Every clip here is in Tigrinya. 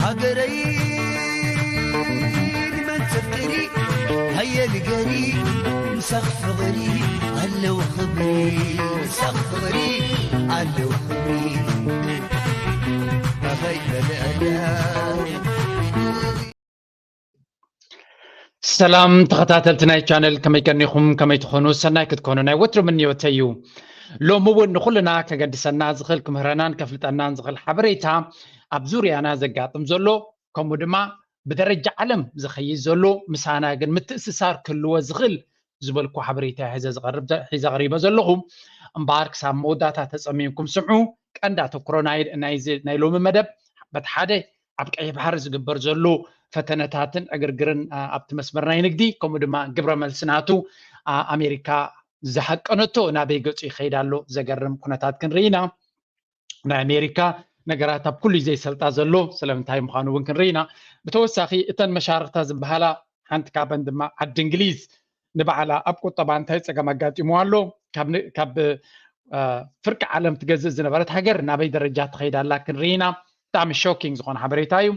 ሃገረይ ንመን ተፍቅሪ ሃየ ንገሪ ምሳኽ ፍቕሪ ኣለዉ ክብሪ ምሳኽ ፍቕሪ ኣለዉ ክብሪ ኣኸይ በልዕላ ሰላም ተኸታተልቲ ናይ ቻነል፣ ከመይ ቀኒኹም? ከመይ ትኾኑ? ሰናይ ክትኮኑ ናይ ወትሩ ምንዮተይ እዩ። ሎሚ እውን ንኹልና ከገድሰና ዝኽእል፣ ክምህረናን ከፍልጠናን ዝኽእል ሓበሬታ፣ ኣብ ዙርያና ዘጋጥም ዘሎ፣ ከምኡ ድማ ብደረጃ ዓለም ዝኸይድ ዘሎ፣ ምሳና ግን ምትእስሳር ክህልዎ ዝኽእል ዝበልኩ ሓበሬታ ሒዘ ዝቐርብ ሒዘ ቀሪበ ዘለኹ። እምበኣር ክሳብ መወዳእታ ተጸሚምኩም ስምዑ። ቀንዲ ኣተኩሮ ናይ ናይዚ ናይ ሎሚ መደብ በቲ ሓደ ኣብ ቀይሕ ባሕሪ ዝግበር ዘሎ ፈተነታትን ዕግርግርን ኣብቲ መስመር ናይ ንግዲ፣ ከምኡ ድማ ግብረ መልሲ ናቱ ኣሜሪካ ዝሃቀነቶ ናበይ ገጹ ይኸይድ ኣሎ ዘገርም ኩነታት ክንርኢ ኢና። ናይ ኣሜሪካ ነገራት ኣብ ኩሉ እዩ ዘይሰልጣ ዘሎ፣ ስለምንታይ ምዃኑ እውን ክንርኢ ኢና። ብተወሳኺ እተን መሻርኽታ ዝበሃላ ሓንቲ ካብን ድማ ዓዲ እንግሊዝ ንባዕላ ኣብ ቁጠባ እንታይ ጸገም ኣጋጢምዋ ኣሎ፣ ካብ ፍርቂ ዓለም ትገዝእ ዝነበረት ሃገር ናበይ ደረጃ ትኸይድ ኣላ ክንርኢ ኢና። ብጣዕሚ ሾኪንግ ዝኾነ ሓበሬታ እዩ።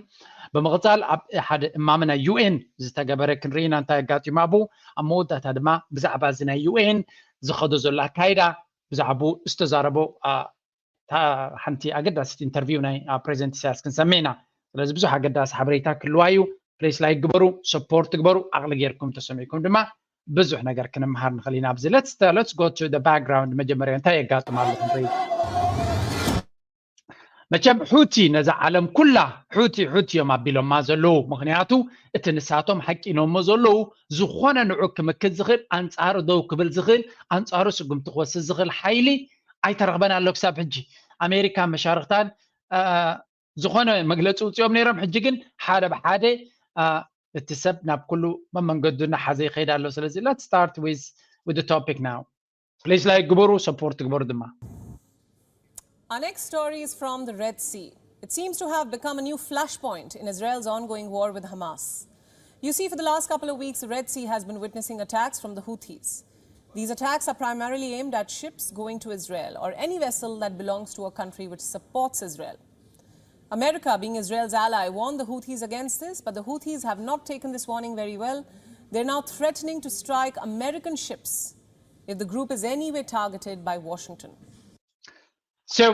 ብምቕጻል ኣብ ሓደ እማመ ናይ ዩ ኤን ዝተገበረ ክንርኢ ኢና እንታይ ኣጋጢሙ ኣብኡ። ኣብ መወዳእታ ድማ ብዛዕባ እዚ ናይ ዩ ኤን ዝኸዶ ዘሎ ኣካይዳ ብዛዕባኡ ዝተዛረቦ እታ ሓንቲ ኣገዳሲት ኢንተርቪው ናይ ፕሬዚደንት ኢሳያስ ክንሰምዕ ኢና። ስለዚ ብዙሕ ኣገዳሲ ሓበሬታ ክህልዋ እዩ። ፕሊስ ላይክ ግበሩ፣ ሰፖርት ግበሩ። ዓቕሊ ጌርኩም ተሰሚዕኩም ድማ ብዙሕ ነገር ክንምሃር ንኽእል ኢና። ኣብዚ let's go to the background፣ መጀመርያ እንታይ የጋጥም ኣሎ ክንርኢ። መቸም ሑቲ ነዛ ዓለም ኩላ ሑቲ ሑቲ እዮም ኣቢሎማ ዘለዉ። ምኽንያቱ እቲ ንሳቶም ሓቂኖሞ ዘለዉ ዝኾነ ንዑ ክምክት ዝኽእል፣ ኣንጻሩ ደው ክብል ዝኽእል፣ ኣንጻሩ ስጉምቲ ክወስድ ዝኽእል ሓይሊ ኣይተረኽበን ኣሎ ክሳብ ሕጂ። ኣሜሪካ መሻርኽታን ዝኾነ መግለፂ ውፅኦም ነይሮም። ሕጂ ግን ሓደ ብሓደ እቲ ሰብ ናብ ኩሉ መመንገዱ እናሓዘ ይኸይድ ኣሎ። ስለዚ let's start with the topic now። ፕሊስ ላይክ ግበሩ፣ ሰፖርት ግበሩ ድማ። Our next story is from the Red Sea. It seems to have become a new flashpoint in Israel's ongoing war with Hamas. You see, for the last couple of weeks, the Red Sea has been witnessing attacks from the Houthis. These attacks are primarily aimed at ships going to Israel or any vessel that belongs to a country which supports Israel. America, being Israel's ally, warned the Houthis against this, but the Houthis have not taken this warning very well. They're now threatening to strike American ships if the group is anyway targeted by Washington. So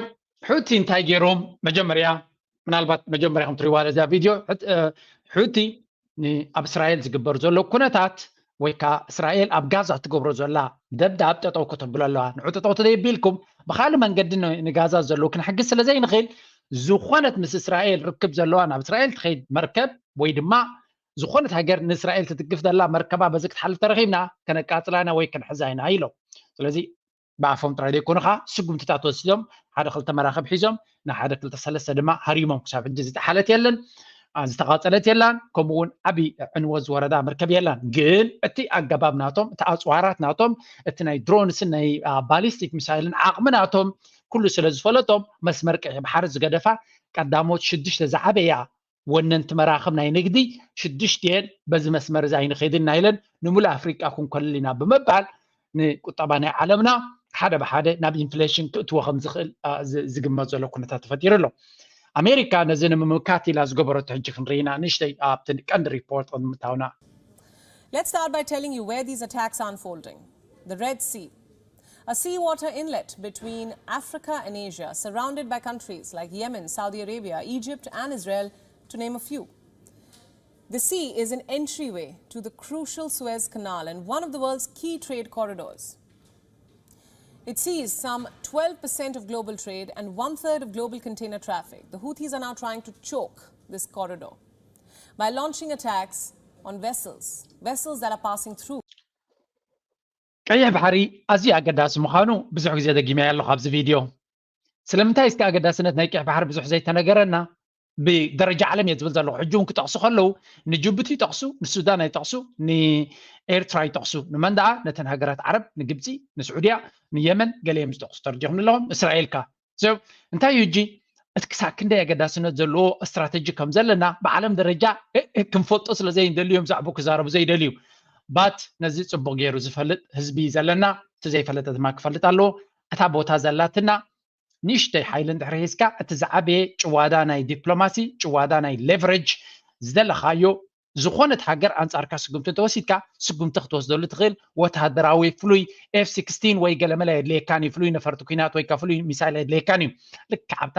ሑቲ እንታይ ገይሮም? መጀመርያ ምናልባት መጀመርያ ከም ትሪዋ ለዛ ቪድዮ ሑቲ ኣብ እስራኤል ዝግበር ዘሎ ኩነታት ወይ ከዓ እስራኤል ኣብ ጋዛ ትገብሮ ዘላ ደብዳብ ጠጠው ከተብሎ ኣለዋ። ንዑ ጠጠው ተዘይቢልኩም ብካልእ መንገዲ ንጋዛ ዘለዉ ክንሕግዝ ስለ ዘይንኽእል ዝኾነት ምስ እስራኤል ርክብ ዘለዋ ናብ እስራኤል ትኸይድ መርከብ ወይ ድማ ዝኾነት ሃገር ንእስራኤል ትድግፍ ዘላ መርከባ በዚ ክትሓልፍ ተረኺብና ከነቃፅላ ኢና ወይ ክንሕዛ ኢና ኢሎም። ስለዚ ብኣፎም ጥራይ ዘይኮኑ ከዓ ስጉምትታት ወሲዶም ሓደ ክልተ መራኽብ ሒዞም ንሓደ ክልተ ሰለስተ ድማ ሃሪሞም። ክሳብ ሕጂ ዝተሓለት የለን፣ ዝተቓፀለት የላን፣ ከምኡ እውን ዓብዪ ዕንወት ዝወረዳ መርከብ የላን። ግን እቲ ኣገባብ ናቶም፣ እቲ ኣፅዋራት ናቶም፣ እቲ ናይ ድሮንስን ናይ ባሊስቲክ ሚሳይልን ዓቕሚ ናቶም ኩሉ ስለ ዝፈለጦም መስመር ቀይሕ ባሕሪ ዝገደፋ ቀዳሞት ሽዱሽተ ዝዓበያ ወነንቲ መራኽብ ናይ ንግዲ ሽዱሽቲኤን በዚ መስመር እዚ ኣይንኸይድን ኢና ኢለን ንምሉእ ኣፍሪቃ ክንኮልል ኢና ብምባል ንቁጠባ ናይ ዓለምና ሓደ ብሓደ ናብ ኢንፍሌሽን ክእትዎ ከም ዝኽእል ዝግመት ዘሎ ኩነታት ተፈጢሩ ኣሎ። ኣሜሪካ ነዚ ንምምካት ኢላ ዝገበረቶ ሕጂ ክንርኢ ኢና። ንእሽተይ ኣብቲ ቀንዲ ሪፖርት ቅድሚ ምእታውና Let's start by telling you where these attacks are unfolding. The Red Sea, a seawater inlet between Africa and Asia, surrounded by countries like Yemen, Saudi Arabia, Egypt, and Israel, to name a few. The sea is an entryway to the crucial Suez Canal and one of the world's key trade corridors. It sees some twelve percent of global trade and one third of global container traffic. The Houthis are now trying to choke this corridor by launching attacks on vessels, vessels that are passing through. ቀይሕ ባሕሪ ኣዝዩ ኣገዳሲ ምዃኑ ብዙሕ ግዜ ደጊመያ ኣለኹ ኣብዚ ቪድዮ። ስለምንታይ እስከ ኣገዳስነት ናይ ቀይሕ ባሕሪ ብዙሕ ዘይተነገረና? ብደረጃ ዓለም እየ ዝብል ዘለኹ። ሕጂ እውን ክጠቕሱ ከለዉ ንጅቡቲ ይጠቕሱ፣ ንሱዳን ኣይጠቕሱ፣ ንኤርትራ ይጠቕሱ። ንመን ደኣ? ነተን ሃገራት ዓረብ፣ ንግብፂ፣ ንስዑድያ፣ ንየመን ገለ እዮም ዝጠቕሱ። ተረዲኹም ኣለኹም? እስራኤል ከ? So እንታይ እዩ ሕጂ እቲ ክሳብ ክንደይ ኣገዳስነት ዘለዎ ስትራተጂ ከም ዘለና ብዓለም ደረጃ ክንፈልጦ ስለ ዘይንደሊ እዮም ዛዕቡ ክዛረቡ ዘይደልዩ። ባት ነዚ ፅቡቕ ገይሩ ዝፈልጥ ህዝቢ እዩ ዘለና። እቲ ዘይፈለጠ ድማ ክፈልጥ ኣለዎ። እታ ቦታ ዘላትና ንእሽተይ ሓይሊ እንድሕር ሒዝካ፣ እቲ ዝዓበየ ጭዋዳ ናይ ዲፕሎማሲ፣ ጭዋዳ ናይ ሌቨሬጅ፣ ዝደለኻዮ ዝኾነት ሃገር ኣንጻርካ ስጉምቲ እንተወሲድካ፣ ስጉምቲ ክትወስደሉ ትኽእል ወተሃደራዊ ፍሉይ ኤፍ ሲክስቲን ወይ ገለመለ የድልየካን እዩ። ፍሉይ ነፈርቲ ኲናት ወይ ከኣ ፍሉይ ሚሳይል የድልየካን እዩ። ልክዕ ኣብታ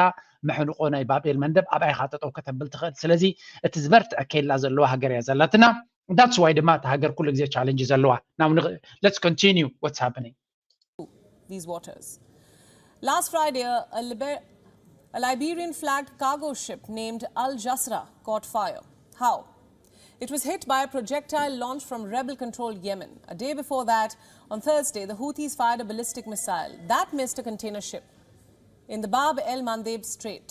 መሕንቆ ናይ ባቤል መንደብ ኣብኣ ኢኻ ጠጠው ከተብል ትኽእል። ስለዚ እቲ ዝበርትዐ ኬላ ዘለዋ ሃገር እያ ዘላትና። That's why ድማ እታ ሃገር ኩሉ ግዜ ቻለንጅ ዘለዋ። Now let's continue what's happening. These waters. Last Friday, a, Liber- a Liberian flagged cargo ship named Al Jasra caught fire. How? It was hit by a projectile launched from rebel controlled Yemen. A day before that, on Thursday, the Houthis fired a ballistic missile that missed a container ship in the Bab el Mandeb Strait.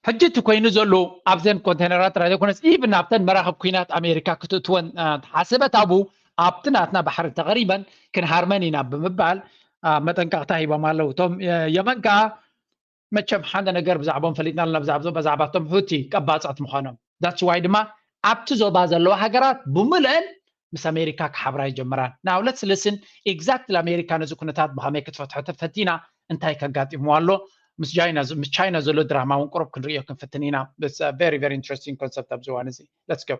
ሕጂ እቲ ኮይኑ ዘሎ ኣብዘን ኮንቴነራት ጥራይ ዘይኮነስ፣ ኢቭን ኣብተን መራኽብ ኲናት ኣሜሪካ ክትእትወን ተሓሰበት፣ ኣብኡ ኣብቲ ናትና ባሕሪ ተቐሪበን ክንሃርመን ኢና ብምባል መጠንቀቕታ ሂቦም ኣለዉ። እቶም የመን ከኣ መቸም ሓደ ነገር ብዛዕባኦም ፈሊጥና ኣለና፣ ብዛዕባቶም ሑቲ ቀባጻት ምዃኖም። That's why ድማ ኣብቲ ዞባ ዘለዋ ሃገራት ብምልአን ምስ ኣሜሪካ ክሓብራ ይጀምራን። Now let's listen exactly ኣሜሪካ ነዚ ኩነታት ብኸመይ ክትፈትሖ ተፈቲና፣ እንታይ ከጋጢምዋ ኣሎ፣ ምስ ቻይና ዘሎ ድራማ እውን ቁሩብ ክንርእዮ ክንፍትን ኢና። Very very interesting concept ኣብዚ እዋን እዚ። Let's go.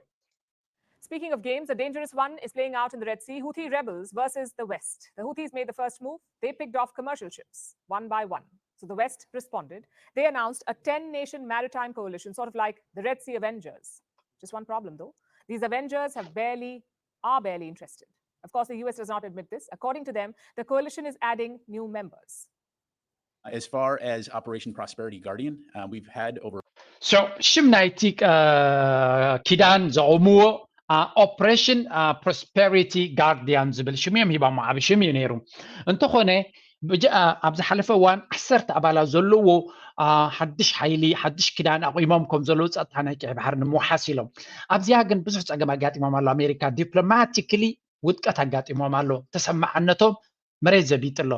Speaking of games, a dangerous one is playing out in the Red Sea. Houthi rebels versus the West. The Houthis made the first move. They picked off commercial ships, one by one. So the West responded. They announced a ten nation maritime coalition, sort of like the Red Sea Avengers. Just one problem, though. These Avengers have barely, are barely interested. Of course, the U S does not admit this. According to them, the coalition is adding new members. As far as Operation Prosperity Guardian, uh, we've had over. So ሽም ናይቲ ኪዳን ዘቑምዎ ኦፕሬሽን ፕሮስፐሪቲ ጋርዲያን ዝብል ሽም እዮም ሂባሞ። ዓቢ ሽም እዩ ነይሩ። እንተኾነ ኣብ ዝሓለፈ እዋን ዓሰርተ ኣባላት ዘለዎ ሓድሽ ሓይሊ፣ ሓድሽ ኪዳን ኣቑሞም ከም ዘለዉ ጸጥታ ናይ ቀይሕ ባሕሪ ንምውሓስ ኢሎም። ኣብዚኣ ግን ብዙሕ ጸገም ኣጋጢሞም ኣሎ። ኣሜሪካ ዲፕሎማቲክሊ ውድቀት ኣጋጢሞም ኣሎ። ተሰማዕነቶም መሬት ዘቢጡ ኣሎ።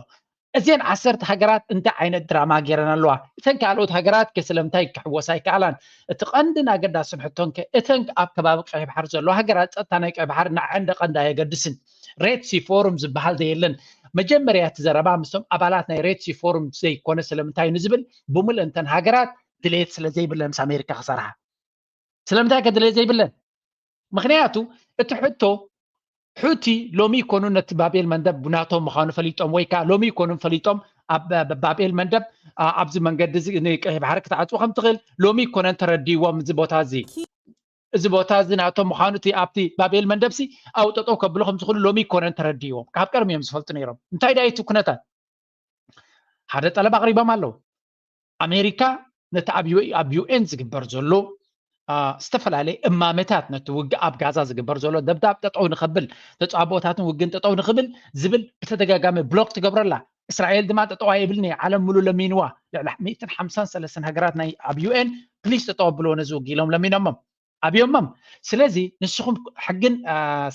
እዘን ዓሰርተ ሃገራት እንታይ ዓይነት ድራማ ገይረን ኣለዋ? እተን ካልኦት ሃገራት ከ ስለምንታይ ክሕወሳ ኣይከኣላን? እቲ ቀንድን ኣገዳስን ሕቶን ከ እተን ኣብ ከባቢ ቀይሕ ባሕሪ ዘለዋ ሃገራት ጸጥታ ናይ ቀይሕ ባሕሪ ንዐን ደቀንዳ ኣየገድስን። ሬድ ሲ ፎሩም ዝበሃል ዘየለን። መጀመርያ እቲ ዘረባ ምስቶም ኣባላት ናይ ሬድ ሲ ፎሩም ዘይኮነ ስለምንታይ ንዝብል ብምልእን እተን ሃገራት ድሌት ስለ ዘይብለን ምስ ኣሜሪካ ክሰርሓ። ስለምንታይ ከ ድሌት ዘይብለን? ምኽንያቱ እቲ ሕቶ ሑቲ ሎሚ ይኮኑ ነቲ ባቤል መንደብ ናቶም ምዃኑ ፈሊጦም ወይ ከዓ ሎሚ ይኮኑ ፈሊጦም ኣብ ባቤል መንደብ ኣብዚ መንገዲ እዚ ንቀይሕ ባሕሪ ክትዓፅው ከም ትኽእል ሎሚ ይኮነን ተረዲዎም እዚ ቦታ እዚ እዚ ቦታ እዚ ናቶም ምዃኑ እቲ ኣብቲ ባቤል መንደብ ሲ ኣብኡ ጠጠው ከብሎ ከም ዝኽእሉ ሎሚ ይኮነን ተረዲዎም ካብ ቀርሚ እዮም ዝፈልጡ ነይሮም እንታይ ዳዩ እቲ ኩነታት ሓደ ጠለብ ኣቕሪቦም ኣለዉ ኣሜሪካ ነቲ ኣብ ዩኤን ዝግበር ዘሎ ዝተፈላለየ እማመታት ነቲ ውግእ ኣብ ጋዛ ዝግበር ዘሎ ደብዳብ ጠጠው ንኸብል ተፃቦታትን ውግን ጠጠው ንኽብል ዝብል ብተደጋጋሚ ብሎክ ትገብረላ እስራኤል ድማ ጠጠው ኣይብልን እየ ዓለም ሙሉ ለሚንዋ ልዕሊ ሚእትን ሓምሳን ሰለስተን ሃገራት ናይ ኣብ ዩኤን ፕሊስ ጠጠው ኣብልዎ ነዚ ውግእ ኢሎም ለሚኖሞም ኣብዮሞም ስለዚ ንስኹም ሕግን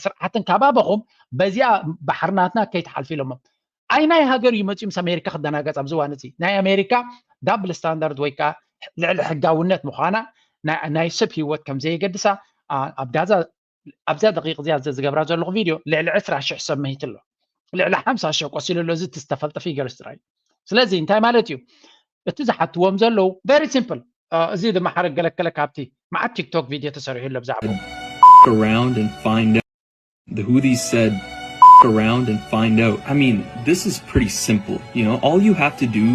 ስርዓትን ካባበኹም በዚኣ ባሕርናትና ከይትሓልፉ ኢሎሞም ኣይናይ ሃገር እዩ መፅኡ ምስ ኣሜሪካ ክደናገፅ ኣብዚ እዋን እዚ ናይ ኣሜሪካ ዳብል ስታንዳርድ ወይ ከዓ ልዕሊ ሕጋውነት ምዃና ናይ ሰብ ህይወት ከም ዘየገድሳ ኣብ ጋዛ ኣብዚኣ ደቂቅ እዚኣ ዝገብራ ዘለኹ ቪድዮ ልዕሊ ዕስራ ሽሕ ሰብ መሂት ኣሎ ልዕሊ ሓምሳ ሽሕ ቆሲሉ ኣሎ እዚ ዝተፈልጠ ፊገርስ ጥራይ ስለዚ እንታይ ማለት እዩ እቲ ዝሓትዎም ዘለዉ very simple እዚ ድማ ሓደ ገለከለ ካብቲ መዓት ቲክቶክ ቪድዮ ተሰሪሑ ኣሎ ብዛዕባ around and find out. The Houthis said, around and find out. I mean, this is pretty simple. You know, all you have to do,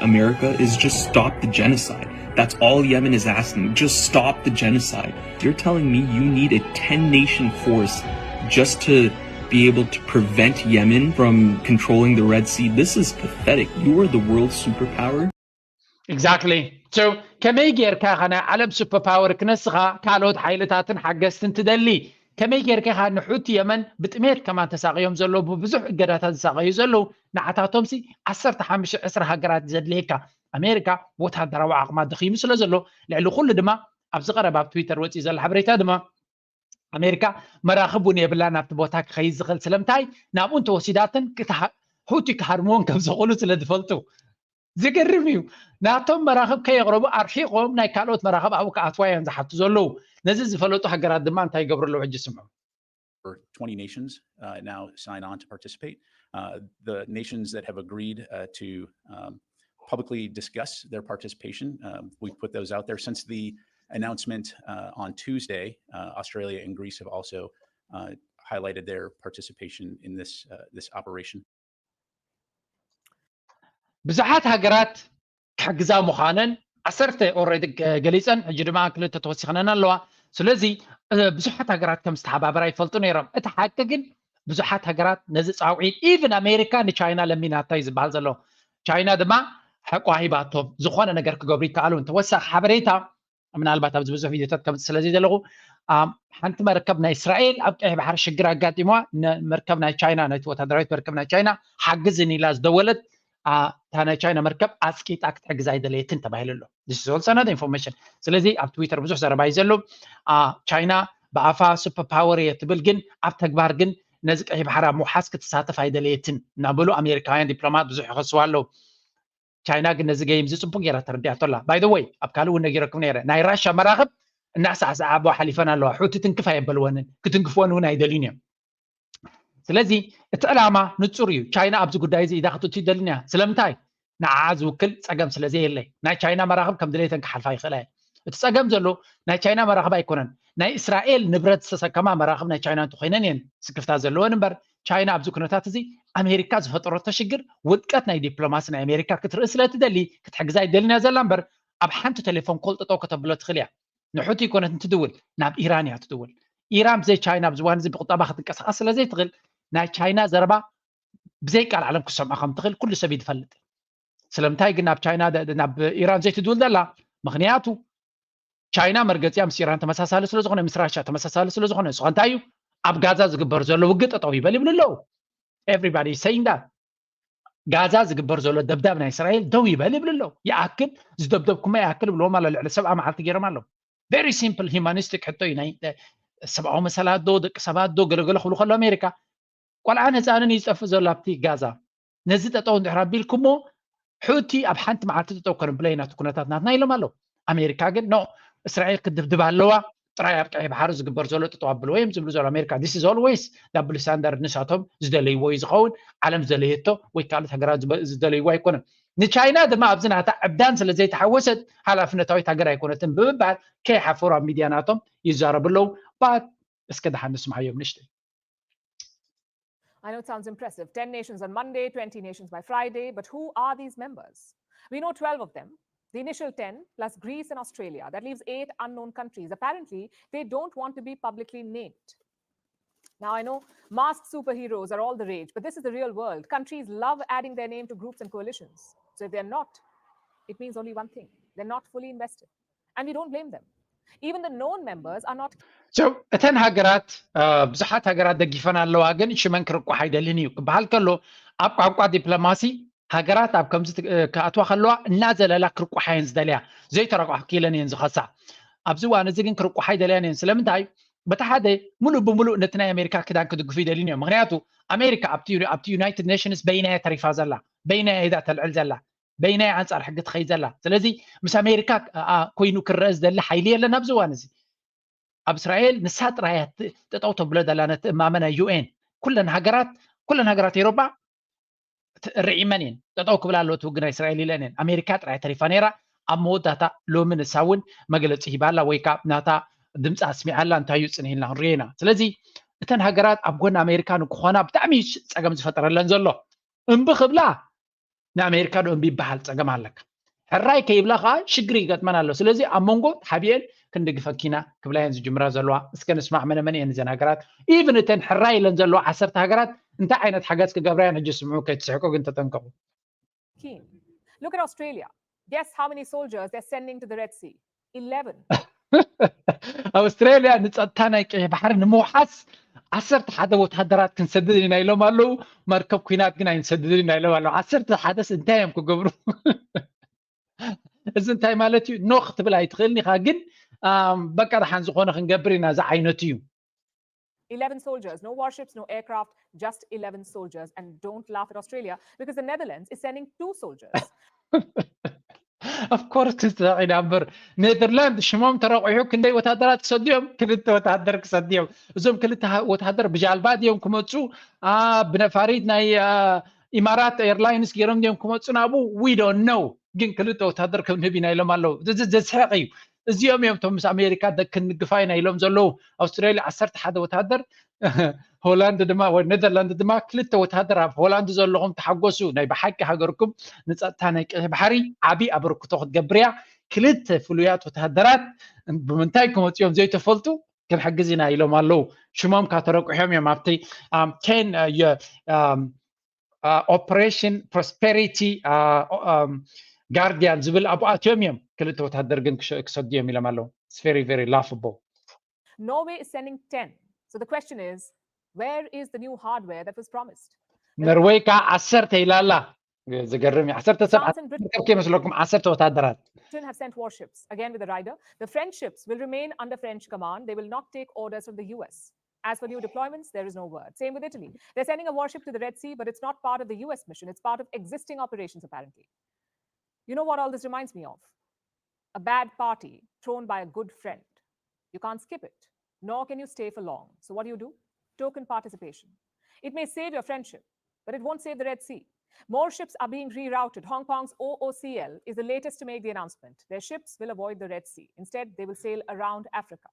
America, is just stop the genocide. That's all Yemen is asking. Just stop the genocide. You're telling me you need a ten nation force just to be able to prevent Yemen from controlling the Red Sea? This is pathetic. You are the world superpower. Exactly. So ከመይ ጌርካ ኢኻ ናይ ዓለም ሱፐር ፓወር ክነስኻ ካልኦት ሓይልታትን ሓገዝትን ትደሊ ከመይ ጌርካ ኢኻ ንሑቲ የመን ብጥሜት ከማን ተሳቕዮም ዘለዉ ብብዙሕ እገዳታት ዝሳቐዩ ዘለዉ ንዓታቶምሲ ዓሰርተ ሓሙሽተ ዕስራ ሃገራት ዘድልየካ ኣሜሪካ ወታደራዊ ዓቕማ ደኺሙ ስለ ዘሎ ልዕሊ ኩሉ ድማ ኣብዚ ቀረባ ኣብ ትዊተር ወፂኡ ዘሎ ሓበሬታ ድማ ኣሜሪካ መራኽብ እውን የብላ ናብቲ ቦታ ክኸይድ ዝኽእል ስለምንታይ ናብኡ እንተወሲዳትን ሑቲ ክሃርምዎን ከም ዝኽእሉ ስለ ዝፈልጡ ዝገርም እዩ ናቶም መራኽብ ከየቕረቡ ኣርሒቖም ናይ ካልኦት መራኽብ ኣብኡ ክኣትዋ እዮም ዝሓቱ ዘለዉ ነዚ ዝፈለጡ ሃገራት ድማ እንታይ ይገብሩ ኣለዉ ሕጂ ስምዑ twenty nations uh, now sign on to participate. Uh, the nations that have agreed uh, to um, publicly discuss their participation. Um, we put those out there since the announcement uh, on Tuesday. Uh, Australia and Greece have also uh, highlighted their participation in this uh, this operation. ብዙሓት ሃገራት ክሕግዛ ምዃነን ዓሰርተ already ገሊፀን፣ ሕጂ ድማ ክልተ ተወሲኸነን ኣለዋ። ስለዚ ብዙሓት ሃገራት ከም ዝተሓባበራ ይፈልጡ ነይሮም። እቲ ሓቂ ግን ብዙሓት ሃገራት ነዚ ፃውዒት፣ ኢቭን ኣሜሪካ ንቻይና ለሚናታ እዩ ዝበሃል ዘሎ። ቻይና ድማ ሓቋ ሂባቶም ዝኾነ ነገር ክገብሩ ይከኣሉ። ተወሳኺ ሓበሬታ ምናልባት ኣብዚ ብዙሕ ቪዲዮታት ከምፅእ ስለዘይ ዘለኹ፣ ሓንቲ መርከብ ናይ እስራኤል ኣብ ቀይሕ ባሕሪ ሽግር ኣጋጢምዋ፣ መርከብ ናይ ቻይና፣ ናይቲ ወታደራዊት መርከብ ናይ ቻይና ሓግዝን ኢላ ዝደወለት፣ እታ ናይ ቻይና መርከብ ኣፅቂጣ ክትሕግዝ ኣይደለየትን ተባሂሉ ኣሎ። This is also another information። ስለዚ ኣብ ትዊተር ብዙሕ ዘረባ እዩ ዘሎ። ቻይና ብኣፋ ሱፐር ፓወር እየ ትብል፣ ግን ኣብ ተግባር ግን ነዚ ቀይሕ ባሕሪ ኣብ ምውሓስ ክትሳተፍ ኣይደለየትን እናበሉ ኣሜሪካውያን ዲፕሎማት ብዙሕ ይኸስዋ ኣለዉ። ቻይና ግን ነዚ ገይም እዚ ፅቡቅ ገይራ ተረዲኣቶ ኣላ። By the way፣ ኣብ ካልእ እውን ነጊረኩም ነይረ፣ ናይ ራሻ መራኽብ እናሳዕሳዓ ኣቦ ሓሊፈን ኣለዋ። ሑቲ ትንክፍ ኣየበልወንን፣ ክትንክፍወን እውን ኣይደልዩን እዮም። ስለዚ እቲ ዕላማ ንፁር እዩ። ቻይና ኣብዚ ጉዳይ እዚ ኢዳ ክትእቱ ይደልን እያ። ስለምንታይ? ንዓዓ ዝውክል ፀገም ስለ ዘየለይ። ናይ ቻይና መራኽብ ከም ድሌተን ክሓልፋ ይኽእላ እየ። እቲ ፀገም ዘሎ ናይ ቻይና መራኽብ ኣይኮነን፣ ናይ እስራኤል ንብረት ዝተሰከማ መራኽብ ናይ ቻይና እንተኮይነን እየን ስክፍታ ዘለወን እምበር፣ ቻይና ኣብዚ ኩነታት እዚ ኣሜሪካ ዝፈጠረቶ ሽግር ውድቀት ናይ ዲፕሎማሲ ናይ ኣሜሪካ ክትርኢ ስለ ትደሊ ክትሕግዛ ይደልን እያ ዘላ እምበር፣ ኣብ ሓንቲ ቴሌፎን ኮል ጠጠው ከተብሎ ትኽእል እያ። ንሑቲ ይኮነት እንትድውል ናብ ኢራን እያ ትድውል። ኢራን ብዘይ ቻይና ኣብዚ እዋን እዚ ብቁጠባ ክትንቀሳቐስ ስለ ዘይትኽእል ናይ ቻይና ዘረባ ብዘይ ቃል ዓለም ክትሰምዖ ከም ትኽእል ኩሉ ሰብ እዩ ዝፈልጥ። ስለምንታይ ግን ናብ ቻይና ናብ ኢራን ዘይትድውል ዘላ? ምክንያቱ ቻይና መርገፂኣ ምስ ኢራን ተመሳሳሊ ስለዝኾነ፣ ምስ ራሻ ተመሳሳሊ ስለዝኾነ፣ ንስኻ እንታይ እዩ ኣብ ጋዛ ዝግበር ዘሎ ውግእ ጠጠው ይበል ይብሉ ኣለዉ። Everybody saying that። ጋዛ ዝግበር ዘሎ ደብዳብ ናይ እስራኤል ደው ይበል ይብሉ ኣለዉ። ይኣክል፣ ዝደብደብኩሞ ይኣክል ይብልዎም ኣሎ። ልዕሊ ሰብዓ መዓልቲ ገይሮም ኣለዉ። Very simple humanistic ሕቶ እዩ። ናይ ሰብኣዊ መሰላት ዶ ደቂ ሰባት ዶ ገለገለ ክብሉ ከሎ ኣሜሪካ ቆልዓን ህፃንን እዩ ዝጠፍእ ዘሎ ኣብቲ ጋዛ። ነዚ ጠጠው እንድሕር ኣቢልኩሞ ሑቲ ኣብ ሓንቲ መዓልቲ ጠጠው ከነብሎ ኢና፣ እቲ ኩነታት ናትና ኢሎም ኣለዉ። ኣሜሪካ ግን ኖ፣ እስራኤል ክትድብድብ ኣለዋ፣ ጥራይ ኣብ ቀይሕ ባሕሪ ዝግበር ዘሎ ጠጠው ኣብልዎ እዮም ዝብሉ ዘሎ ኣሜሪካ። This is always double standard። ንሳቶም ዝደለይዎ እዩ ዝኸውን፣ ዓለም ዝደለየቶ ወይ ካልኦት ሃገራት ዝደለይዎ ኣይኮነን። ንቻይና ድማ ኣብዚ ናታ ዕብዳን ስለ ዘይተሓወሰት ሓላፍነታዊት ሃገር ኣይኮነትን ብምባል ከይሓፈሩ ኣብ ሚድያ ናቶም ይዛረቡ ኣለዉ። ባት እስከ ደሓን ንስምዓዮም ንእሽተይ። I know it sounds impressive. Ten nations on Monday, twenty nations by Friday. But who are these members? We know twelve of them. The initial ten, plus Greece and Australia. That leaves eight unknown countries. Apparently, they don't want to be publicly named. Now, I know masked superheroes are all the rage, but this is the real world. Countries love adding their name to groups and coalitions. So if they're not, it means only one thing. They're not fully invested. And we don't blame them. Even the known members are not. So እተን ሃገራት ብዙሓት ሃገራት ደጊፈን ኣለዋ፣ ግን ሽመን ክርቋሕ ኣይደልን እዩ ክበሃል ከሎ፣ ኣብ ቋንቋ ዲፕሎማሲ ሃገራት ኣብ ከምዚ ክኣትዋ ከለዋ እናዘለላ ክርቋሓ እየን ዝደልያ፣ ዘይተረቋሕኪ ኢለን እየን ዝኸሳ። ኣብዚ እዋን እዚ ግን ክርቋሓ ኣይደልያን እየን። ስለምንታይ? በቲ ሓደ ሙሉእ ብሙሉእ ነቲ ናይ ኣሜሪካ ክዳን ክድግፉ ይደልዩን እዮም። ምክንያቱ ኣሜሪካ ኣብቲ ዩናይትድ ኔሽንስ በይናያ ተሪፋ ዘላ፣ በይናያ ኢዳ ተልዕል ዘላ፣ በይናያ ኣንፃር ሕጊ ትኸይድ ዘላ። ስለዚ ምስ ኣሜሪካ ኮይኑ ክረአ ዝደሊ ሓይሊ የለን ኣብዚ እዋን እዚ። ኣብ እስራኤል ንሳ ጥራያ ጠጠው ተብሎ ዘላ ነቲ እማመ ናይ ዩኤን። ኩለን ሃገራት ኩለን ሃገራት ኤሮጳ ርዒመን እየን፣ ጠጠው ክብል ኣለዎ እቲ ውግእ ናይ እስራኤል ኢለን እየን። ኣሜሪካ ጥራይ ተሪፋ ነይራ። ኣብ መወዳእታ ሎሚ ንሳ እውን መግለፂ ሂባ ኣላ፣ ወይ ከዓ ናታ ድምፂ ኣስሚዓ ኣላ። እንታይ እዩ ፅንሂልና ክንሪኦ ኢና። ስለዚ እተን ሃገራት ኣብ ጎኒ ኣሜሪካ ንክኾና ብጣዕሚ እዩ ፀገም ዝፈጠረለን ዘሎ። እምቢ ክብላ ንኣሜሪካ ዶ እምቢ ይበሃል ፀገም ኣለካ። ሕራይ ከይብላ ከዓ ሽግር ይገጥመን ኣሎ። ስለዚ ኣብ መንጎ ተሓቢኤን ክንድግፈኪ ኢና ክብላ እየን ዝጅምራ ዘለዋ። እስከ ንስማዕ መነ መን እየን እዘን ሃገራት? ኢቭን እተን ሕራይ ኢለን ዘለዋ ዓሰርተ ሃገራት እንታይ ዓይነት ሓገዝ ክገብራ እየን? ሕጂ ስምዑ፣ ከይትስሕቁ ግን ተጠንቀቁ። Keen. Look at Australia. Guess how many soldiers they're sending to the Red Sea? Eleven. ኣውስትራልያ ንፀጥታ ናይ ቀይሕ ባሕሪ ንምውሓስ ዓሰርተ ሓደ ወታደራት ክንሰድድ ኢና ኢሎም ኣለዉ። መርከብ ኩናት ግን ኣይንሰድድን ኢና ኢሎም ኣለዉ። ዓሰርተ ሓደስ እንታይ እዮም ክገብሩ? እዚ እንታይ ማለት እዩ? ኖ ክትብል ኣይትኽእልን ኢኻ፣ ግን በቃ ደሓን ዝኾነ ክንገብር ኢና ዝዓይነቱ እዩ። Eleven soldiers, no warships, no aircraft, just eleven soldiers. And don't laugh at Australia, because the Netherlands is sending two soldiers. Of course ክስሕቕ ኢና እምበር፣ ኔዘርላንድ ሽሞም ተረቑሑ ክንደይ ወታደራት ክሰዱ እዮም? ክልተ ወታደር ክሰዱ እዮም። እዞም ክልተ ወታደር ብጃልባ ድዮም ክመፁ? ብነፋሪት ናይ ኢማራት ኤርላይንስ ገይሮም ድዮም ክመፁ ናብኡ? We don't know። ግን ክልተ ወታደር ከም ንህብ ኢና ኢሎም ኣለዉ። እዚ ዘስሕቕ እዩ። እዚኦም እዮም እቶም ምስ ኣሜሪካ ክንድግፋ ኢና ኢሎም ዘለዉ። ኣውስትራልያ ዓሰርተ ሓደ ወታደር፣ ሆላንድ ድማ ወይ ኔዘርላንድ ድማ ክልተ ወታደር። ኣብ ሆላንድ ዘለኹም ተሓጎሱ። ናይ ብሓቂ ሃገርኩም ንፀጥታ ናይ ቀይሕ ባሕሪ ዓብዪ ኣበርክቶ ክትገብር እያ። ክልተ ፍሉያት ወታደራት ብምንታይ ክመፅኦም ዘይተፈልጡ ክንሕግዝ ኢና ኢሎም ኣለዉ። ሽሞም ካተረቁሖም እዮም ኣብቲ ቴን ኦፕሬሽን ፕሮስፐሪቲ ጋርዲያን ዝብል ኣብኡ ኣትዮም እዮም። ክልተ ወታደር ግን ክሰዱ እዮም ኢሎም ኣለዉ። Very very laughable. Norway is sending ten. So the question is, where is the new hardware that was promised? ኖርወይ ከዓ ዓሰርተ ኢላ ኣላ። ዝገርም እዩ። ዓሰርተ ሰብ መርከብ ከይመስለኩም ዓሰርተ ወታደራት። Britain have sent warships, again with a rider. The French ships will remain under French command. They will not take orders from the U S. As for new deployments, there is no word. Same with Italy. They're sending a warship to the Red Sea, but it's not part of the U S mission. It's part of existing operations, apparently. You know what all this reminds me of? A bad party thrown by a good friend. You can't skip it, nor can you stay for long. So what do you do? Token participation. It may save your friendship, but it won't save the Red Sea. More ships are being rerouted. Hong Kong's O O C L is the latest to make the announcement. Their ships will avoid the Red Sea. Instead, they will sail around Africa.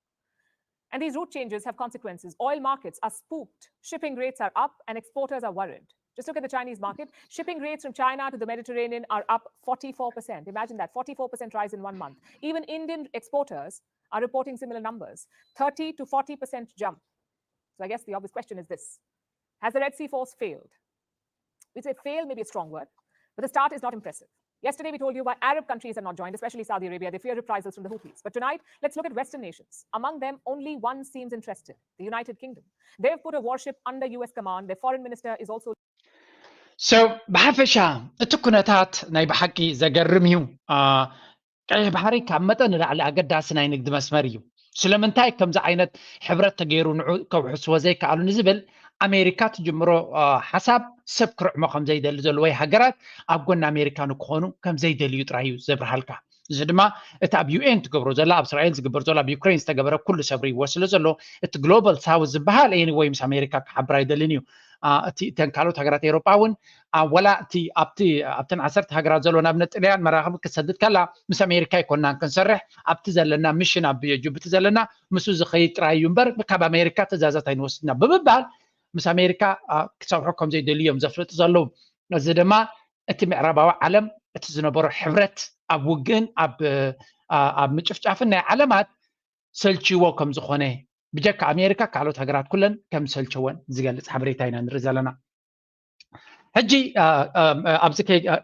And these route changes have consequences. Oil markets are spooked. Shipping rates are up and exporters are worried. Just look at the Chinese market. Shipping rates from China to the Mediterranean are up forty-four percent. Imagine that, forty-four percent rise in one month. Even Indian exporters are reporting similar numbers, thirty to forty percent jump. So I guess the obvious question is this. Has the Red Sea Force failed? We say fail may be a strong word, but the start is not impressive. Yesterday, we told you why Arab countries have not joined, especially Saudi Arabia. They fear reprisals from the Houthis. But tonight, let's look at Western nations. Among them, only one seems interested, the United Kingdom. They've put a warship under U S command. Their foreign minister is also So ብሓፈሻ እቲ ኩነታት ናይ ብሓቂ ዘገርም እዩ። ቀይሕ ባሕሪ ካብ መጠን ንላዕሊ ኣገዳሲ ናይ ንግዲ መስመር እዩ። ስለምንታይ ከምዚ ዓይነት ሕብረት ተገይሩ ንዑ ከውሕስዎ ዘይከኣሉ ንዝብል ኣሜሪካ ትጅምሮ ሓሳብ ሰብ ክርዕሞ ከምዘይደሊ ዘሎ ወይ ሃገራት ኣብ ጎኒ ኣሜሪካ ንክኾኑ ከምዘይደልዩ ጥራይ እዩ ዘብርሃልካ። እዚ ድማ እቲ ኣብ ዩ ኤን ትገብሮ ዘላ፣ ኣብ እስራኤል ዝግበር ዘሎ፣ ኣብ ዩክሬን ዝተገበረ ኩሉ ሰብሪዎ ስለ ዘሎ እቲ ግሎባል ሳውዝ ዝበሃል ኤኒ ወይ ምስ ኣሜሪካ ክሓብር ኣይደልን እዩ። እቲ እተን ካልኦት ሃገራት ኤሮጳ እውን ወላ እቲ ኣብቲ ኣብተን ዓሰርተ ሃገራት ዘሎ ንኣብነት ጥልያን መራኽብ ክትሰድድ ከላ ምስ ኣሜሪካ ኣይኮናን ክንሰርሕ፣ ኣብቲ ዘለና ሚሽን ኣብ ጅቡቲ ዘለና ምስኡ ዝኸይድ ጥራይ እዩ እምበር ካብ ኣሜሪካ ትእዛዛት ኣይንወስድና ብምባል ምስ ኣሜሪካ ክሰርሑ ከም ዘይደልዩ እዮም ዘፍልጡ ዘለዉ። እዚ ድማ እቲ ምዕራባዊ ዓለም እቲ ዝነበሮ ሕብረት ኣብ ውግእን ኣብ ኣብ ምጭፍጫፍን ናይ ዓለማት ሰልችዎ ከም ዝኾነ ብጀካ ኣሜሪካ ካልኦት ሃገራት ኩለን ከም ዝሰልቸወን ዝገልፅ ሓበሬታ ኢና ንርኢ ዘለና። ሕጂ ኣብዚ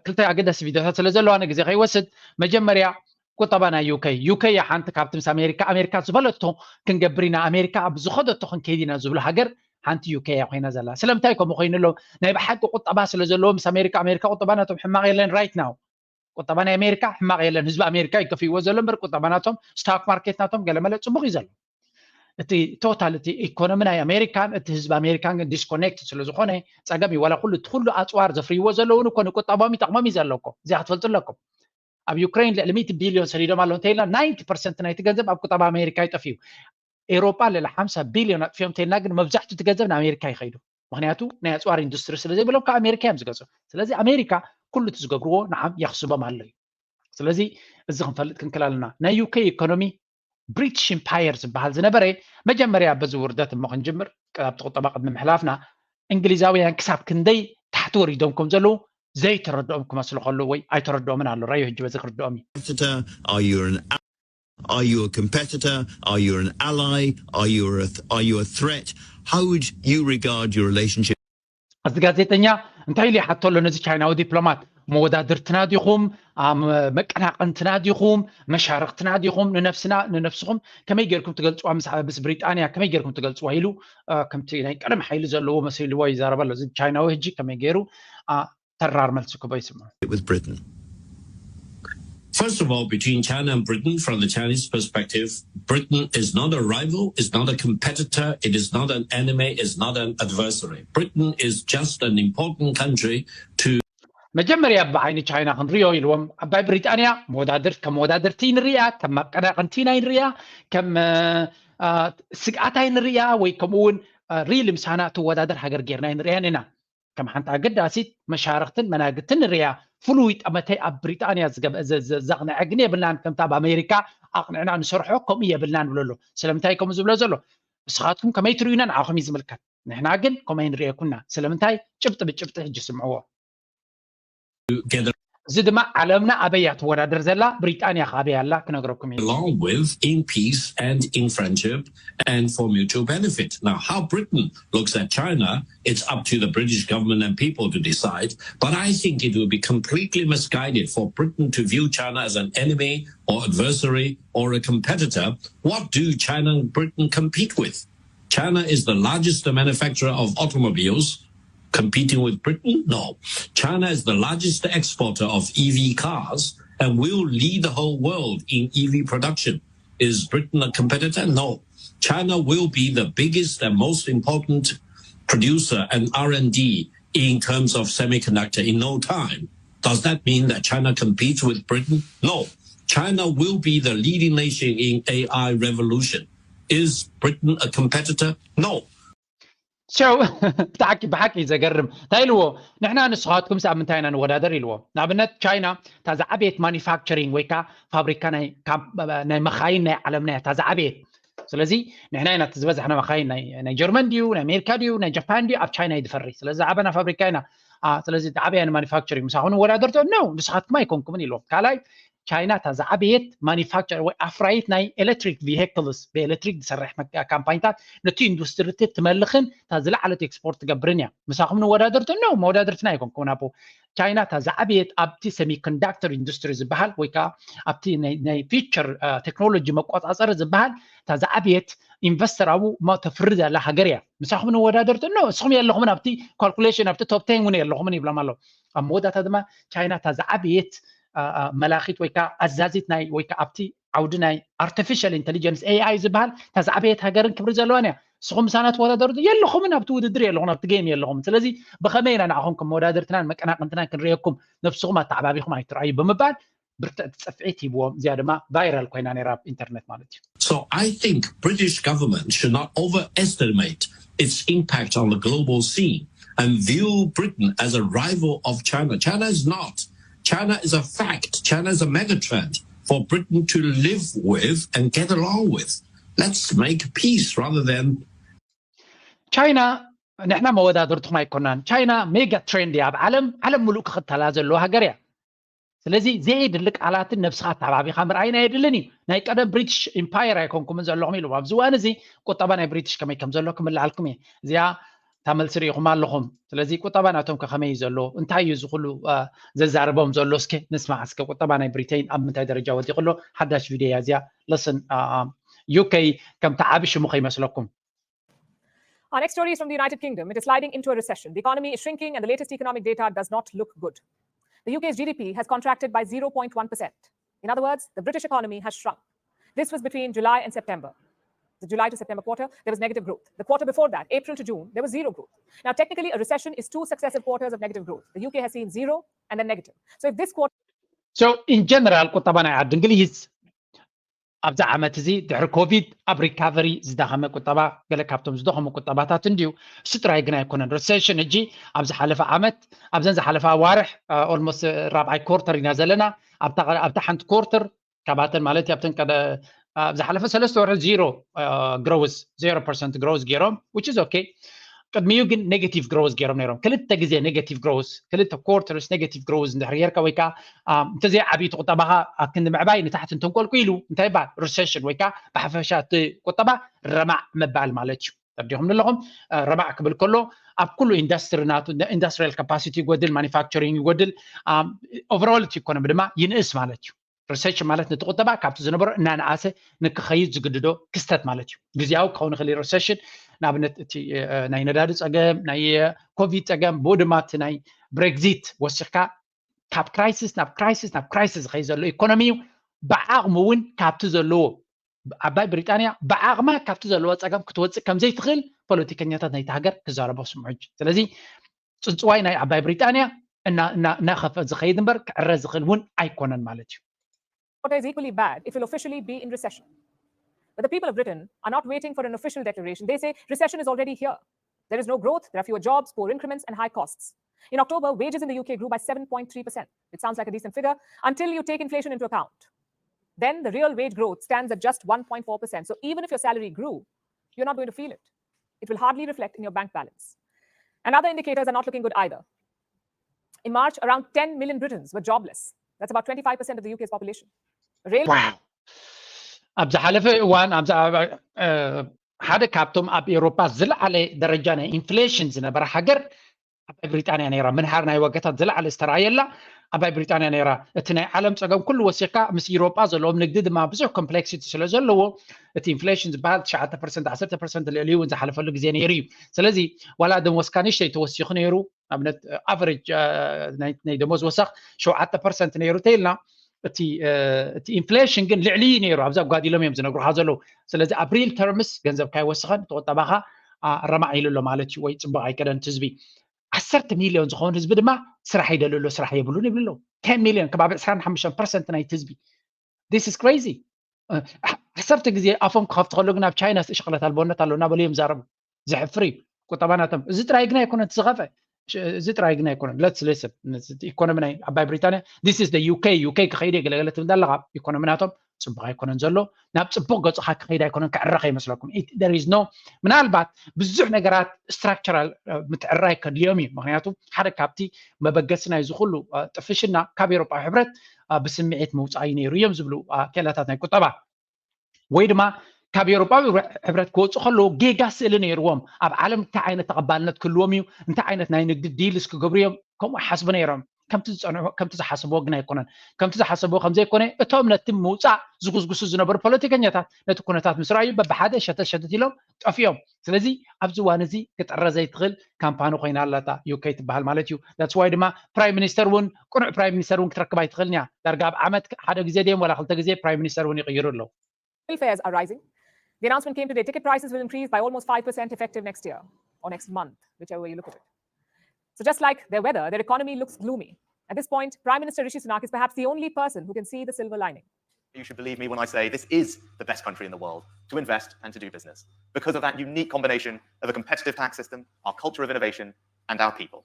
ክልተ ኣገዳሲ ቪድዮታት ስለ ዘለዋ ንግዜ ከይወስድ መጀመርያ ቁጠባ ናይ ዩ ኬ ዩ ኬ እያ ሓንቲ ካብቲ ምስ ኣሜሪካ ኣሜሪካ ዝበለቶ ክንገብር ኢና ኣሜሪካ ኣብ ዝኸደቶ ክንከይድ ኢና ዝብሉ ሃገር ሓንቲ ዩ ኬ እያ ኮይና ዘላ። ስለምንታይ ከምኡ ኮይኑ ኣሎ? ናይ ብሓቂ ቁጠባ ስለ ዘለዎ ምስ ኣሜሪካ ኣሜሪካ ቁጠባ ናቶም ሕማቕ የለን right now ቁጠባ ናይ ኣሜሪካ ሕማቕ የለን። ህዝቢ ኣሜሪካ ይከፍይዎ ዘሎ እምበር ቁጠባ ናቶም ስታክ ማርኬት ናቶም ገለመለ ፅቡቅ እዩ ዘሎ። እቲ ቶታል እቲ ኢኮኖሚ ናይ ኣሜሪካን እቲ ህዝቢ ኣሜሪካን ግን ዲስኮኔክት ስለዝኾነ ፀገም እዩ። ዋላ ኩሉ እቲ ኩሉ ኣፅዋር ዘፍርይዎ ዘለውን እኮ ንቁጠባም ይጠቕሞም እዩ ዘሎ እኮ እዚኣ ክትፈልጡ ኣለኩም። ኣብ ዩክሬን ልዕሊ ሚእቲ ቢልዮን ሰዲዶም ኣለዉ እንተኢልና ናይንቲ ፐርሰንት ናይቲ ገንዘብ ኣብ ቁጠባ ኣሜሪካ ይጠፍዩ። ኤውሮጳ ልዕሊ ሓምሳ ቢልዮን ኣጥፊኦም እንተኢልና ግን መብዛሕትኡ እቲ ገንዘብ ንኣሜሪካ ይኸይዱ። ምክንያቱ ናይ ኣፅዋር ኢንዱስትሪ ስለ ዘይብሎም ካብ ኣሜሪካ እዮም ዝገዝኡ። ስለዚ ኣሜሪካ ኩሉ እቲ ዝገብርዎ ንዓም የኽስቦም ኣሎ እዩ። ስለዚ እዚ ክንፈልጥ ክንክል ኣለና። ናይ ዩ ኬ ኢኮኖሚ ብሪቲሽ ኢምፓየር ዝበሃል ዝነበረ መጀመርያ በዚ ውርደት እሞ ክንጅምር ኣብቲ ቁጠባ ቅድሚ ምሕላፍና እንግሊዛውያን ክሳብ ክንደይ ታሕቲ ወሪዶም ከም ዘለዉ ዘይተረድኦም ክመስሉ ከለዉ ወይ ኣይተረድኦምን ኣሎ። ራዮ ሕጂ በዚ ክርድኦም እዩ። Competitor? Are you an are you a competitor? Are you an ally? Are you a th- are you a threat? How would you regard your relationship? ኣብዚ ጋዜጠኛ እንታይ ኢሉ ይሓቶ ኣሎ ነዚ ቻይናዊ ዲፕሎማት? መወዳድርትና ዲኹም? ኣም- መቀናቐንትና ዲኹም? መሻርክትና ዲኹም? ንነፍስና ንነፍስኹም ከመይ ጌርኩም ትገልፅዋ? ምስ ምስ ብሪጣንያ ከመይ ጌርኩም ትገልፅዋ? ኢሉ እ፣ ከምቲ ናይ ቀደም ሓይሊ ዘለዎ መሲልዎ ይዛረብ ኣሎ። እዚ ቻይናዊ ሕጂ ከመይ ገይሩ እ፣ ተራር መልሲ ክቦ ይስምዑ። With Britain. First of all, between China and Britain, from the Chinese perspective, Britain is not a rival, is not a competitor, it is not an enemy, is not an adversary. Britain is just an important country to መጀመርያ ብዓይኒ ቻይና ክንሪኦ ኢልዎም ኣባይ ብሪጣንያ መወዳድር ከም መወዳድርቲ ንሪኣ ከም መቀናቐንቲ ናይ ንሪኣ ከም እ፣ እ፣ ስግኣት ኣይንሪኣ ወይ ከምኡ እውን ሪሊ ምሳና ትወዳደር ሃገር ጌርና ኣይንሪኣን ኢና። ከም ሓንቲ ኣገዳሲት መሻርክትን መናግትን ንሪኣ። ፍሉይ ጠመተ ኣብ ብሪጣንያ ዘቕንዐ ግን የብልናን። ከምቲ ኣብ ኣሜሪካ ኣቕንዕና ንሰርሖ ከምኡ የብልናን ብሎ ኣሎ። ስለምንታይ ከምኡ ዝብሎ ዘሎ? ንስኻትኩም ከመይ ትርእዩና ንዓኹም እዩ ዝምልከት። ንሕና ግን ከምኡ ኣይንርእየኩና። ስለምንታይ? ጭብጢ ብጭብጢ ሕጂ ስምዕዎ። እዚ ድማ ዓለምና ኣበይ እያ ትወዳደር ዘላ፣ ብሪጣንያ ከ ኣበይ ኣላ ክነግረኩም እዩ። Along with in peace and in friendship and for mutual benefit. Now, how Britain looks at China, it's up to the British government and people to decide. But I think it would be completely misguided for Britain to view China as an enemy or adversary or a competitor. What do China and Britain compete with? China is the largest manufacturer of automobiles, competing with Britain? No. China is the largest exporter of E V cars and will lead the whole world in E V production. Is Britain a competitor? No. China will be the biggest and most important producer and R and D in terms of semiconductor in no time. Does that mean that China competes with Britain? No. China will be the leading nation in A I revolution. Is Britain a competitor? No. So ብሓቂ ብሓቂ ዘገርም እንታይ ኢልዎ? ንሕና ንስኻትኩም ኣብ ምንታይ ኢና ንወዳደር ኢልዎ። ንኣብነት ቻይና እታ ዝዓበየት ማኒፋክቸሪንግ ወይ ከዓ ፋብሪካ ናይ መኻይን ናይ ዓለምና እያ እታ ዝዓበየት። ስለዚ ንሕና ኢና እቲ ዝበዛሕና መኻይን ናይ ጀርመን ድዩ ናይ ኣሜሪካ ድዩ ናይ ጃፓን ድዩ ኣብ ቻይና ይድፈሪ። ስለዚ ዝዓበና ፋብሪካ ኢና። ስለዚ ዝዓበያ ንማኒፋክቸሪንግ ምሳኹም ንወዳደር ዶ? No፣ ንስኻትኩም ኣይኮንኩምን ኢልዎም። ካልኣይ ቻይና እታ ዝዓበየት ማኒፋክቸር ወይ ኣፍራይት ናይ ኤሌክትሪክ ቪሄክልስ ብኤሌክትሪክ ዝሰርሕ ካምፓኒታት ነቲ ኢንዱስትሪ ትመልኽን እታ ዝለዓለት ኤክስፖርት ትገብርን እያ። ምሳኹም ንወዳደርቶ ነው መወዳደርትና ኣይኮንኩም ናቦ። ቻይና እታ ዝዓበየት ኣብቲ ሴሚኮንዳክተር ኢንዱስትሪ ዝበሃል ወይ ከዓ ኣብቲ ናይ ፊቸር ቴክኖሎጂ መቆፃፀሪ ዝበሃል እታ ዝዓበየት ኢንቨስተር ኣብኡ ተፍሪ ዘላ ሃገር እያ። ምሳኹም ንወዳደርቶ ነው እስኹም የለኹምን ኣብቲ ካልኩሌሽን ኣብቲ ቶፕ ቴን እውን የለኹምን ይብሎም ኣሎ። ኣብ መወዳእታ ድማ ቻይና እታ ዝዓበየት መላኺት ወይ ከዓ ኣዛዚት ናይ ወይ ከዓ ኣብቲ ዓውዲ ናይ ኣርቲፊሻል ኢንቴሊጀንስ ኤኣይ ዝበሃል እታ ዝዓበየት ሃገርን ክብሪ ዘለዋን እያ። ንስኹም ምሳና ትወዳደሩ የለኹምን ኣብቲ ውድድር የለኹም ኣብቲ ጌም የለኹም። ስለዚ ብኸመይ ኢና ንዓኹም ከም መወዳደርትናን መቀናቕንትናን ክንርእየኩም ነብስኹም ኣተዓባቢኹም ኣይትርኣዩ ብምባል ብርትዕቲ ፅፍዒት ሂብዎም። እዚኣ ድማ ቫይራል ኮይና ነይራ ኣብ ኢንተርኔት ማለት እዩ። So I think British government should not overestimate its impact on the global scene and view Britain as a rival of China. China is not. China is a fact. China is a megatrend for Britain to live with and get along with. Let's make peace rather than ቻይና ንሕና መወዳድርትኹም ኣይኮናን። ቻይና ሜጋ ትሬንድ እያ ኣብ ዓለም፣ ዓለም ሙሉእ ክኽተላ ዘለዎ ሃገር እያ። ስለዚ ዘየድሊ ቃላትን ነብስኻ ኣተባቢኻ ምርኣይና የድልን እዩ። ናይ ቀደም ብሪቲሽ ኢምፓየር ኣይኮንኩምን ዘለኹም ኢሉ ኣብዚ እዋን እዚ ቁጠባ ናይ ብሪቲሽ ከመይ ከም ዘሎ ክምልኣልኩም እየ። እዚኣ እታ መልሲ ርኢኹም ኣለኹም። ስለዚ ቁጠባ ናቶም ከ ከመይ እዩ ዘሎ? እንታይ እዩ እዚ ኩሉ ዘዛርቦም ዘሎ? እስኪ ንስማዕ እስከ ቁጠባ ናይ ብሪተይን ኣብ ምንታይ ደረጃ ወዲቑ ኣሎ? ሓዳሽ ቪድዮ እያ እዚኣ። ለስን ዩኬ ከምቲ ዓቢ ሽሙ ከይመስለኩም። Our next story is from the United Kingdom. It is sliding into a recession. The economy is shrinking and the latest economic data does not look good. The U K's G D P has contracted by zero point one percent. In other words, the British economy has shrunk. This was between July and September. The July to September quarter, there was negative growth. The quarter before that, April to June, there was zero growth. Now, technically, a recession is two successive quarters of negative growth. The U K has seen zero and then negative. So, if this quarter So, in general ቁጠባ ናይ ዓዲ እንግሊዝ ኣብዚ ዓመት እዚ ድሕሪ ኮቪድ ኣብ ሪካቨሪ ዝደኸመ ቁጠባ፣ ገለ ካብቶም ዝደኸሙ ቁጠባታት እንድዩ። እሱ ጥራይ ግን ኣይኮነን። ሪሴሽን ሕጂ ኣብ ዝሓለፈ ዓመት ኣብዘን ዝሓለፈ ኣዋርሕ ኦልሞስት ራብዓይ ኮርተር ኢና ዘለና። ኣብታ ሓንቲ ኮርተር ካብኣተን ማለት ኣብተን ኣብ ዝሓለፈ ሰለስተ ወርሒ ዜሮ ግሮውስ ዜሮ ፐርሰንት ግሮውስ ገይሮም which is okay። ቅድሚኡ ግን ኔጋቲቭ ግሮውስ ገይሮም ነይሮም። ክልተ ግዜ ኔጋቲቭ ግሮውስ፣ ክልተ ኮርተርስ ኔጋቲቭ ግሮውስ እንድሕር ጌርካ ወይ ከዓ እንተዘይ ዓብይቲ ቁጠባኻ ኣብ ክንዲ ምዕባይ ንታሕቲ እንተንቆልቁ ኢሉ እንታይ ይበሃል? ሪሴሽን ወይ ከዓ ብሓፈሻ እቲ ቁጠባ ረማዕ ምባል ማለት እዩ። ተረዲኹም ኣለኹም? ረማዕ ክብል ከሎ ኣብ ኩሉ ኢንዳስትሪ ናቱ ኢንዳስትሪያል ካፓሲቲ ይጎድል፣ ማኒፋክቸሪንግ ይጎድል፣ ኦቨርኦል እቲ ኢኮኖሚ ድማ ይንእስ ማለት እዩ። ሪሴሽን ማለት ነቲ ቁጠባ ካብቲ ዝነበሮ እናነኣሰ ንክኸይድ ዝግድዶ ክስተት ማለት እዩ። ግዜያዊ ክኸውን ይኽእል ሪሴሽን፣ ንኣብነት እቲ ናይ ነዳዲ ፀገም፣ ናይ ኮቪድ ፀገም፣ ብኡ ድማ እቲ ናይ ብሬግዚት ወሲኽካ ካብ ክራይሲስ ናብ ክራይሲስ ናብ ክራይሲስ ዝኸይድ ዘሎ ኢኮኖሚ እዩ። ብዓቕሙ እውን ካብቲ ዘለዎ ዓባይ ብሪጣንያ ብዓቕማ ካብቲ ዘለዎ ፀገም ክትወፅእ ከምዘይትኽእል ፖለቲከኛታት ናይቲ ሃገር ክዛረቦ ስምዑ ሕጂ። ስለዚ ፅንፅዋይ ናይ ዓባይ ብሪጣንያ እናኸፈ ዝኸይድ እምበር ክዕረ ዝኽእል እውን ኣይኮነን ማለት እዩ። Quarter is equally bad, it will officially be in recession. But the people of Britain are not waiting for an official declaration. They say recession is already here. There is no growth, there are fewer jobs, poor increments, and high costs. In October, wages in the U K grew by seven point three percent. It sounds like a decent figure until you take inflation into account. Then the real wage growth stands at just one point four percent. So even if your salary grew, you're not going to feel it. It will hardly reflect in your bank balance. And other indicators are not looking good either. In March, around ten million Britons were jobless. That's about twenty-five percent of the U K's population. Real ዋው። ኣብ ዝሓለፈ እዋን ኣብዚ ኣብ- እ፣ ሓደ ካብቶም ኣብ ኤውሮፓ ዝለዓለ ደረጃ ናይ ኢንፍሌሽን ዝነበረ ሃገር ኣባይ ብሪጣንያ ነይራ። ምንሃር ናይ ዋጋታት ዝለዓለ ዝተረኣየላ ኣባይ ብሪጣንያ ነይራ። እቲ ናይ ዓለም ፀገም ኩሉ ወሲኽካ ምስ ኢሮጳ ዘለዎም ንግዲ ድማ ብዙሕ ኮምፕሌክሲቲ ስለ ዘለዎ እቲ ኢንፍሌሽን ዝበሃል ትሽዓተ ፐርሰንት ዓሰርተ ፐርሰንት ልዕሊ እውን ዝሓለፈሉ ግዜ ነይሩ እዩ። ስለዚ ዋላ ደሞዝካ ንእሽተይ ተወሲኹ ነይሩ፣ ኣብነት ኣቨሬጅ ናይ ደሞዝ ወሰኽ ሸውዓተ ፐርሰንት ነይሩ ተይልና እቲ እ፣ እቲ ኢንፍሌሽን ግን ልዕሊ እዩ ነይሩ። ኣብዚ ኣጓዲሎም እዮም ዝነግሩኻ ዘለዉ። ስለዚ ኣብ ሪል ተርምስ ገንዘብካ ይወስኸን፣ እቲ ቁጠባኻ ኣ፣ ረማዕ ኢሉ ኣሎ ማለት እዩ፣ ወይ ፅቡቅ ኣይከደን እቲ ህዝቢ። ዓሰርተ ሚልዮን ዝኸውን ህዝቢ ድማ ስራሕ ይደሊ ኣሎ፣ ስራሕ የብሉን ይብሉ ኣለዉ። ቴን ሚልዮን፣ ከባቢ ዕስራን ሓሙሽተን ፐርሰንት ናይቲ ህዝቢ። This is crazy። እ፣ ዓ- ዓሰርተ ግዜ ኣፎም ክኸፍቱ ከለዉ ግን ኣብ ቻይና ሸቕለት ኣልቦነት ኣሎ እናበሉ እዮም ዛረቡ። ዘሕፍር እዩ ቁጠባ ናቶም። እዚ ጥራይ ግን ኣይኮነን እቲ ዝኸፍአ። ሽ- እዚ ጥራይ ግን ኣይኮነን። Let's listen። ኢኮኖሚ ናይ ዓባይ ብሪጣንያ፣ this is the U K፣ ዩ ኬ ክኸይድ እየ ገለገለ ትብል ኣለኻ። ኢኮኖሚ ናቶም ፅቡቅ ኣይኮነን ዘሎ። ናብ ፅቡቅ ገፁ ካ ክኸይድ ኣይኮነን፣ ክዕረ ከይመስለኩም። It- there is no ምናልባት ብዙሕ ነገራት ስትራክቸራል ምትዕራይ ከድልዮም እዩ። ምክንያቱ ሓደ ካብቲ መበገሲ ናይዚ ኩሉ እ፣ ጥፍሽና ካብ ኤውሮጳዊ ሕብረት እ፣ ብስምዒት ምውፃእ እዩ ነይሩ እዮም ዝብሉ እ፣ ክእለታት ናይ ቁጠባ። ወይ ድማ ካብ ኤውሮጳዊ ሕብረት ክወፁ ከለዉ ጌጋ ስእሊ ነይርዎም። ኣብ ዓለም እንታይ ዓይነት ተቐባልነት ክህልዎም እዩ፣ እንታይ ዓይነት ናይ ንግዲ ዲልስ ክገብሩ እዮም፣ ከምኡ ይሓስቡ ነይሮም። ከምቲ ዝፀንሑ ከምቲ ዝሓሰብዎ ግን ኣይኮነን። ከምቲ ዝሓሰብዎ ከምዘይኮነ እቶም ነቲ ምውፃእ ዝጉስጉሱ ዝነበሩ ፖለቲከኛታት ነቲ ኩነታት ምስ ረኣዩ በብሓደ ሸተት ሸተት ኢሎም ጠፊኦም። ስለዚ ኣብዚ እዋን እዚ ክጥረ ዘይትኽእል ካምፓኒ ኮይና ኣለታ ዩ ኬ ትበሃል ማለት እዩ። That's why ድማ ፕራይም ሚኒስተር እውን ቅኑዕ ፕራይም ሚኒስተር እውን ክትረክብ ኣይትኽእልን እያ። ዳርጋ ኣብ ዓመት ሓደ ግዜ ድዮም ዋላ ክልተ ግዜ ፕራይም ሚኒስተር እውን ይቕይሩ ኣለዉ። Fares are rising. The announcement came today. Ticket prices will increase by almost five percent effective next year or next month, whichever way you look at it. So just like their weather, their economy looks gloomy. At this point, Prime Minister Rishi Sunak is perhaps the only person who can see the silver lining. You should believe me when I say this is the best country in the world to invest and to do business because of that unique combination of a competitive tax system, our culture of innovation, and our people.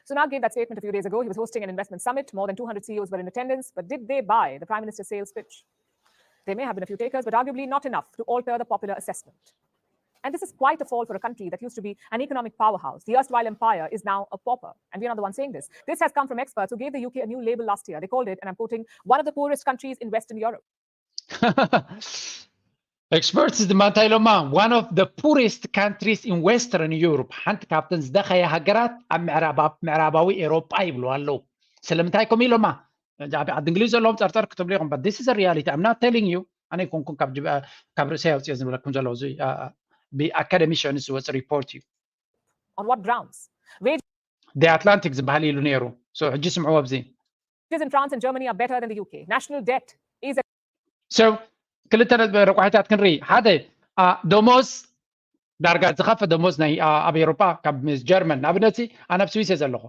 Sunak gave that statement a few days ago. He was hosting an investment summit. More than two hundred C E Os were in attendance. But did they buy the Prime Minister's sales pitch? There may have been a few takers, but arguably not enough to alter the popular assessment. And this is quite a fall for a country that used to be an economic powerhouse. The erstwhile empire is now a pauper. And we're not the ones saying this. This has come from experts who gave the U K a new label last year. They called it, and I'm quoting, one of the poorest countries in Western Europe. ኤክስፐርትስ ድማ እንታይ ኢሎማ? One of the poorest countries in Western Europe፣ ሓንቲ ካብተን ዝደኸየ ሃገራት ኣብ ምዕራብ ኣብ ምዕራባዊ ኤሮጳ ይብሉ ኣለዉ። ስለምንታይ ከምኡ ኢሎማ? ኣብ ዓዲ እንግሊዝ ዘለዎም ጸርጸር ክትብሉ ኢኹም። But this is a reality. I'm not telling you. ኣነ ኣይኮንኩን ካብ ጅብ- ካብ ርእሰይ ኣውፅኦ ዝብለኩም ዘለዉ፣ እዚ ብኣካደሚሽንስ ዝወፅ ሪፖርት እዩ። On what grounds? Wages The Atlantic ዝበሃል ኢሉ ነይሩ። So ሕጂ ስምዕዎ ኣብዚ። in France and Germany are better than the U K. National debt is at So ክልተ ነጥቢ ረቋሒታት ክንርኢ። ሓደ አ፣ ደሞዝ ዳርጋ ዝኸፈ ደሞዝ ናይ አ፣ ኣብ ኤውሮጳ ካብ ምስ ጀርመን ንኣብነት ኣነ ኣብ ስዊስ እየ ዘለኹ።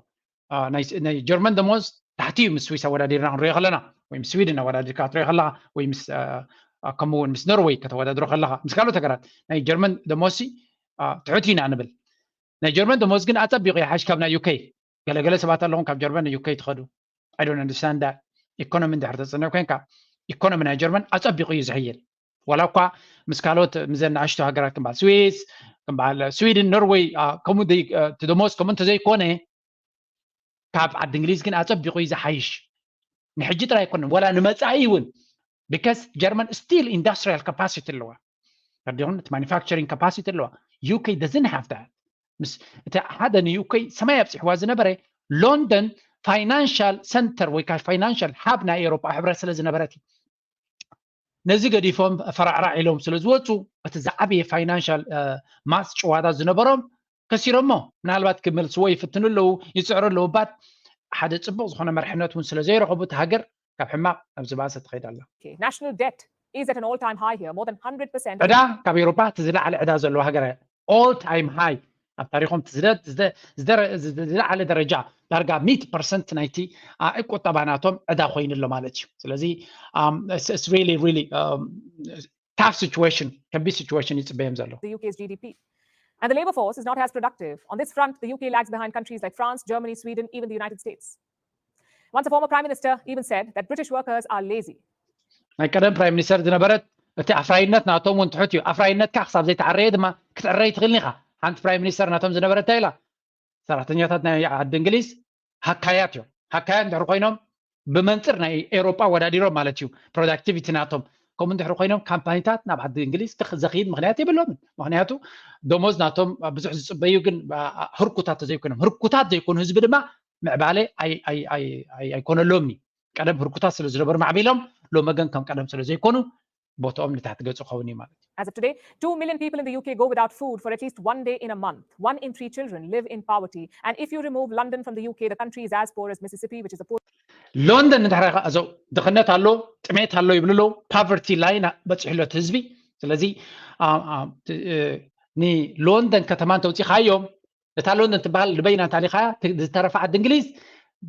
አ፣ ናይ ናይ ጀርመን ደሞዝ ታሕቲ እዩ ምስ ስዊስ ኣወዳዲርና ክንሪኦ ከለና፣ ወይ ምስ ስዊድን ኣወዳዲርካ ክትሪኦ ከለኻ፣ ወይ ምስ አ፣ አ፣ ከምኡ እውን ምስ ኖርወይ ከተወዳድሮ ከለኻ፣ ምስ ካልኦት ሃገራት ናይ ጀርመን ደሞዝ ሲ አ፣ ትሑት ኢና ንብል። ናይ ጀርመን ደሞዝ ግን ኣጸቢቑ ይሓይሽ ካብ ናይ ዩ ኬ። ገለገለ ሰባት ኣለኹም ካብ ጀርመን ዩ ኬ ትኸዱ። I don't understand that. ኢኮኖሚ እንድሕር ተጽንዕ ኮንካ ኢኮኖሚ ናይ ጀርመን ኣጸቢቑ እዩ ዝሕይል። ዋላ እኳ ምስ ካልኦት ምስ ዘናእሽቱ ሃገራት ከም በዓል ስዊስ፣ ከም በዓል ስዊድን፣ ኖርወይ አ፣ ከምኡ ደይ- አ፣ እቲ ደሞዝ ከምኡ እንተዘይኮነ ካብ ዓዲ እንግሊዝ ግን ኣጸቢቑ እዩ ዝሓይሽ። ንሕጂ ጥራይ ኣይኮነን ዋላ ንመጻኢ እውን። Because ጀርመን still industrial capacity ኣለዋ። ተረዲኹም? እቲ ማኑፋክቸሪንግ ካፓሲቲ ኣለዋ። ዩ ኬ doesn't have that። ምስ እቲ ሓደ ንዩ ኬ ሰማይ ኣብፂሕዋ ዝነበረ ሎንደን ፋይናንሻል ሰንተር ወይ ከዓ ፋይናንሻል ሃብ ናይ ኤውሮጳ ሕብረት ስለ ዝነበረት እዩ። ነዚ ገዲፎም ፈራዕራዕ ኢሎም ስለ ዝወፁ እቲ ዝዓበየ ፋይናንሻል ማስ ጭዋታ ዝነበሮም ከሲሮሞ። ምናልባት ክመልስዎ ይፍትኑ ኣለዉ፣ ይፅዕሩ ኣለዉ። ባት ሓደ ፅቡቅ ዝኾነ መርሕነት እውን ስለ ዘይረኸቡ እቲ ሃገር ካብ ሕማቅ ናብ ዝበኣሰ ትኸይድ ኣላ። Okay. National debt is at an all-time high here, more than one hundred percent. ዕዳ ካብ ኤውሮፓ እቲ ዝለዓለ ዕዳ ዘለዎ ሃገር all time high ኣብ ታሪኾም እቲ ዝደ- ዝደ- ዝደረ- ዝደ- ዝለዓለ ደረጃ ዳርጋ ሚእቲ ፐርሰንት ናይቲ አ፣ ቁጠባ ናቶም ዕዳ ኮይኑ ኣሎ ማለት እዩ። ስለዚ um, it's, it's really really um, tough situation፣ ከቢድ ሲቹዌሽን ይፅበዮም ዘሎ። The U K's G D P. And the labor force is not as productive. On this front, the U K lags behind countries like France, Germany, Sweden, even the United States. Once a former prime minister even said that British workers are lazy. ናይ ቀደም ፕራይም ሚኒስተር ዝነበረት እቲ ኣፍራይነት ናቶም እውን ትሑት እዩ። ኣፍራይነትካ ክሳብ ዘይተዓረየ ድማ ክትዕረይ ትኽእልኒ ኢኻ። ሓንቲ ፕራይም ሚኒስተር ናቶም ዝነበረት እንታይ ኢላ? ሰራሕተኛታት ናይ ዓዲ እንግሊዝ ሃካያት እዮም። ሃካያት እንድሕር ኮይኖም ብመንፅር ናይ ኤሮጳ ወዳዲሮም ማለት እዩ ፕሮዳክቲቪቲ ናቶም ከምኡ እንድሕር ኮይኖም ካምፓኒታት ናብ ዓዲ እንግሊዝ ክኽ- ዘኽይድ ምክንያት የብሎምን። ምክንያቱ ደሞዝ ናቶም ብዙሕ ዝፅበዩ ግን አ- አ- ህርኩታት ተዘይኮይኖም ህርኩታት ዘይኮኑ ህዝቢ ድማ ምዕባለ ኣይ- ኣይ- ኣይ- ኣይ- ኣይኮነሎምን እዩ። ቀደም ህርኩታት ስለ ዝነበሩ ማዕቢሎም ሎሚ ግን ከም ቀደም ስለ ዘይኮኑ ቦታኦም ንታሕቲ ገፁ ክኸውን እዩ ማለት እዩ። As of today, two million people in the U K go without food for at least one day in a month. One in three children live in poverty. And if you remove London from the U K, the country is as poor as Mississippi, which is the poorest. ሎንደን እንድሕር እዞ ድኽነት ኣሎ፣ ጥሜት ኣሎ ይብሉ ኣለዉ። ፓቨርቲ ላይን በፂሑ ኣሎ እቲ ህዝቢ። ስለዚ አ- አ- እ- ንሎንደን ከተማ እንተውፂኻዮም እታ ሎንደን ትበሃል ዝበይና እንታሊኻያ ዝተረፈ ዓዲ እንግሊዝ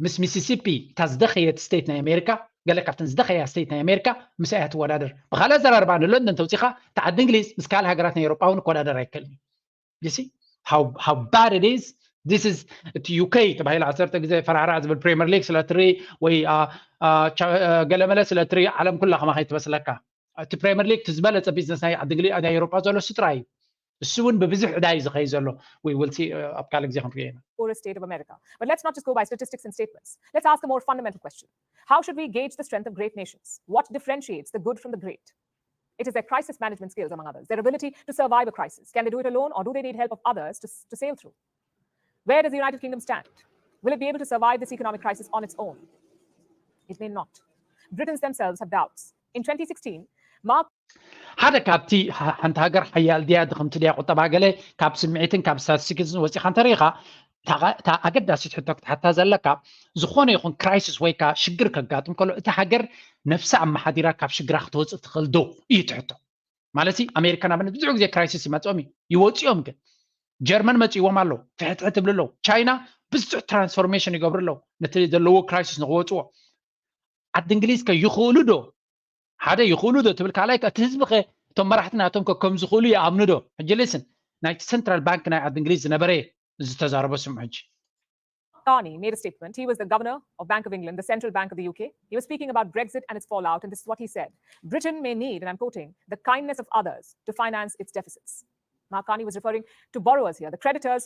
ምስ ሚሲሲፒ እታ ዝደኸየት ስቴት ናይ ኣሜሪካ ገለ ካብተን ዝደኸያ ስቴት ናይ ኣሜሪካ ምስኣ እያ ትወዳደር። ብካልእ ኣዘራርባ ንሎንደን ተውፂኻ እታ ዓዲ እንግሊዝ ምስ ካልእ ሃገራት ናይ ኤሮጳ እውን ክወዳደር ኣይክእልን እዩ። You see how how bad it is? This is እቲ ዩኬ ተባሂሉ ዓሰርተ ግዜ ፈራዕራዕ ዝብል ፕሪምየር ሊግ ስለ ትርኢ ወይ አ- አ- ቻ- አ- ገለመለ ስለ ትርኢ ዓለም ኩላ ከማኸይ ትመስለካ። እቲ ፕሪምየር ሊግ እቲ ዝበለፀ ቢዝነስ ናይ ዓዲ እንግሊዝ ናይ ኤሮጳ ዘሎ እሱ ጥራይ እዩ። እሱ እውን ብብዙሕ ዕዳ እዩ ዝኸይ ዘሎ። We will see ኣብ ካልእ ግዜ ክንሪኦ ኢና። Poorest state of America. But let's not just go by statistics and statements. Let's ask a more fundamental question. How should we gauge the strength of great nations? What differentiates the good from the great? It is their crisis management skills, among others, their ability to survive a crisis. Can they do it alone, or do they need help of others to, to sail through? Where does the United Kingdom stand? Will it be able to survive this economic crisis on its own? It may not. Britons themselves have doubts. In twenty sixteen, Mark ሓደ ካብቲ ሓንቲ ሃገር ሓያል ድያ ድኽምቲ ድያ ቁጠባ ገለ ካብ ስምዒትን ካብ ስታቲስቲክስን ወፂኻ እንተሪኢኻ እታ ኣገዳሲት ሕቶ ክትሓታ ዘለካ ዝኾነ ይኹን ክራይሲስ ወይ ከዓ ሽግር ከጋጥም ከሎ እታ ሃገር ነፍሳ ኣመሓዲራ ካብ ሽግራ ክትወፅእ ትኽእል ዶ እዩ ትሕቶ። ማለት ኣሜሪካ ናብነት ብዙሕ ግዜ ክራይሲስ ይመፅኦም እዩ ይወፅኦም ግን ጀርመን መፅእዎም ኣሎ ፍሕትሕት ትብል ኣለዉ። ቻይና ብዙሕ ትራንስፎርሜሽን ይገብሩ ኣለዉ ነቲ ዘለዎ ክራይሲስ ንክወፅዎ። ዓዲ እንግሊዝ ከ ይኽእሉ ዶ ሓደ ይኽእሉ ዶ ትብል ካልኣይ እቲ ህዝቢ ከ እቶም መራሕቲ ናቶም ከ ከም ዝኽእሉ ይኣምኑ ዶ? ሕጂ ሊስን ናይቲ ሰንትራል ባንክ ናይ ዓዲ እንግሊዝ ዝነበረ ዝተዛረበ ስምዑ ሕጂ። Carney made a statement. He was the governor of Bank of England, the central bank of the U K. He was speaking about Brexit and its fallout, and this is what he said. Britain may need, and I'm quoting, the kindness of others to finance its deficits. Mark Carney was referring to borrowers here, the creditors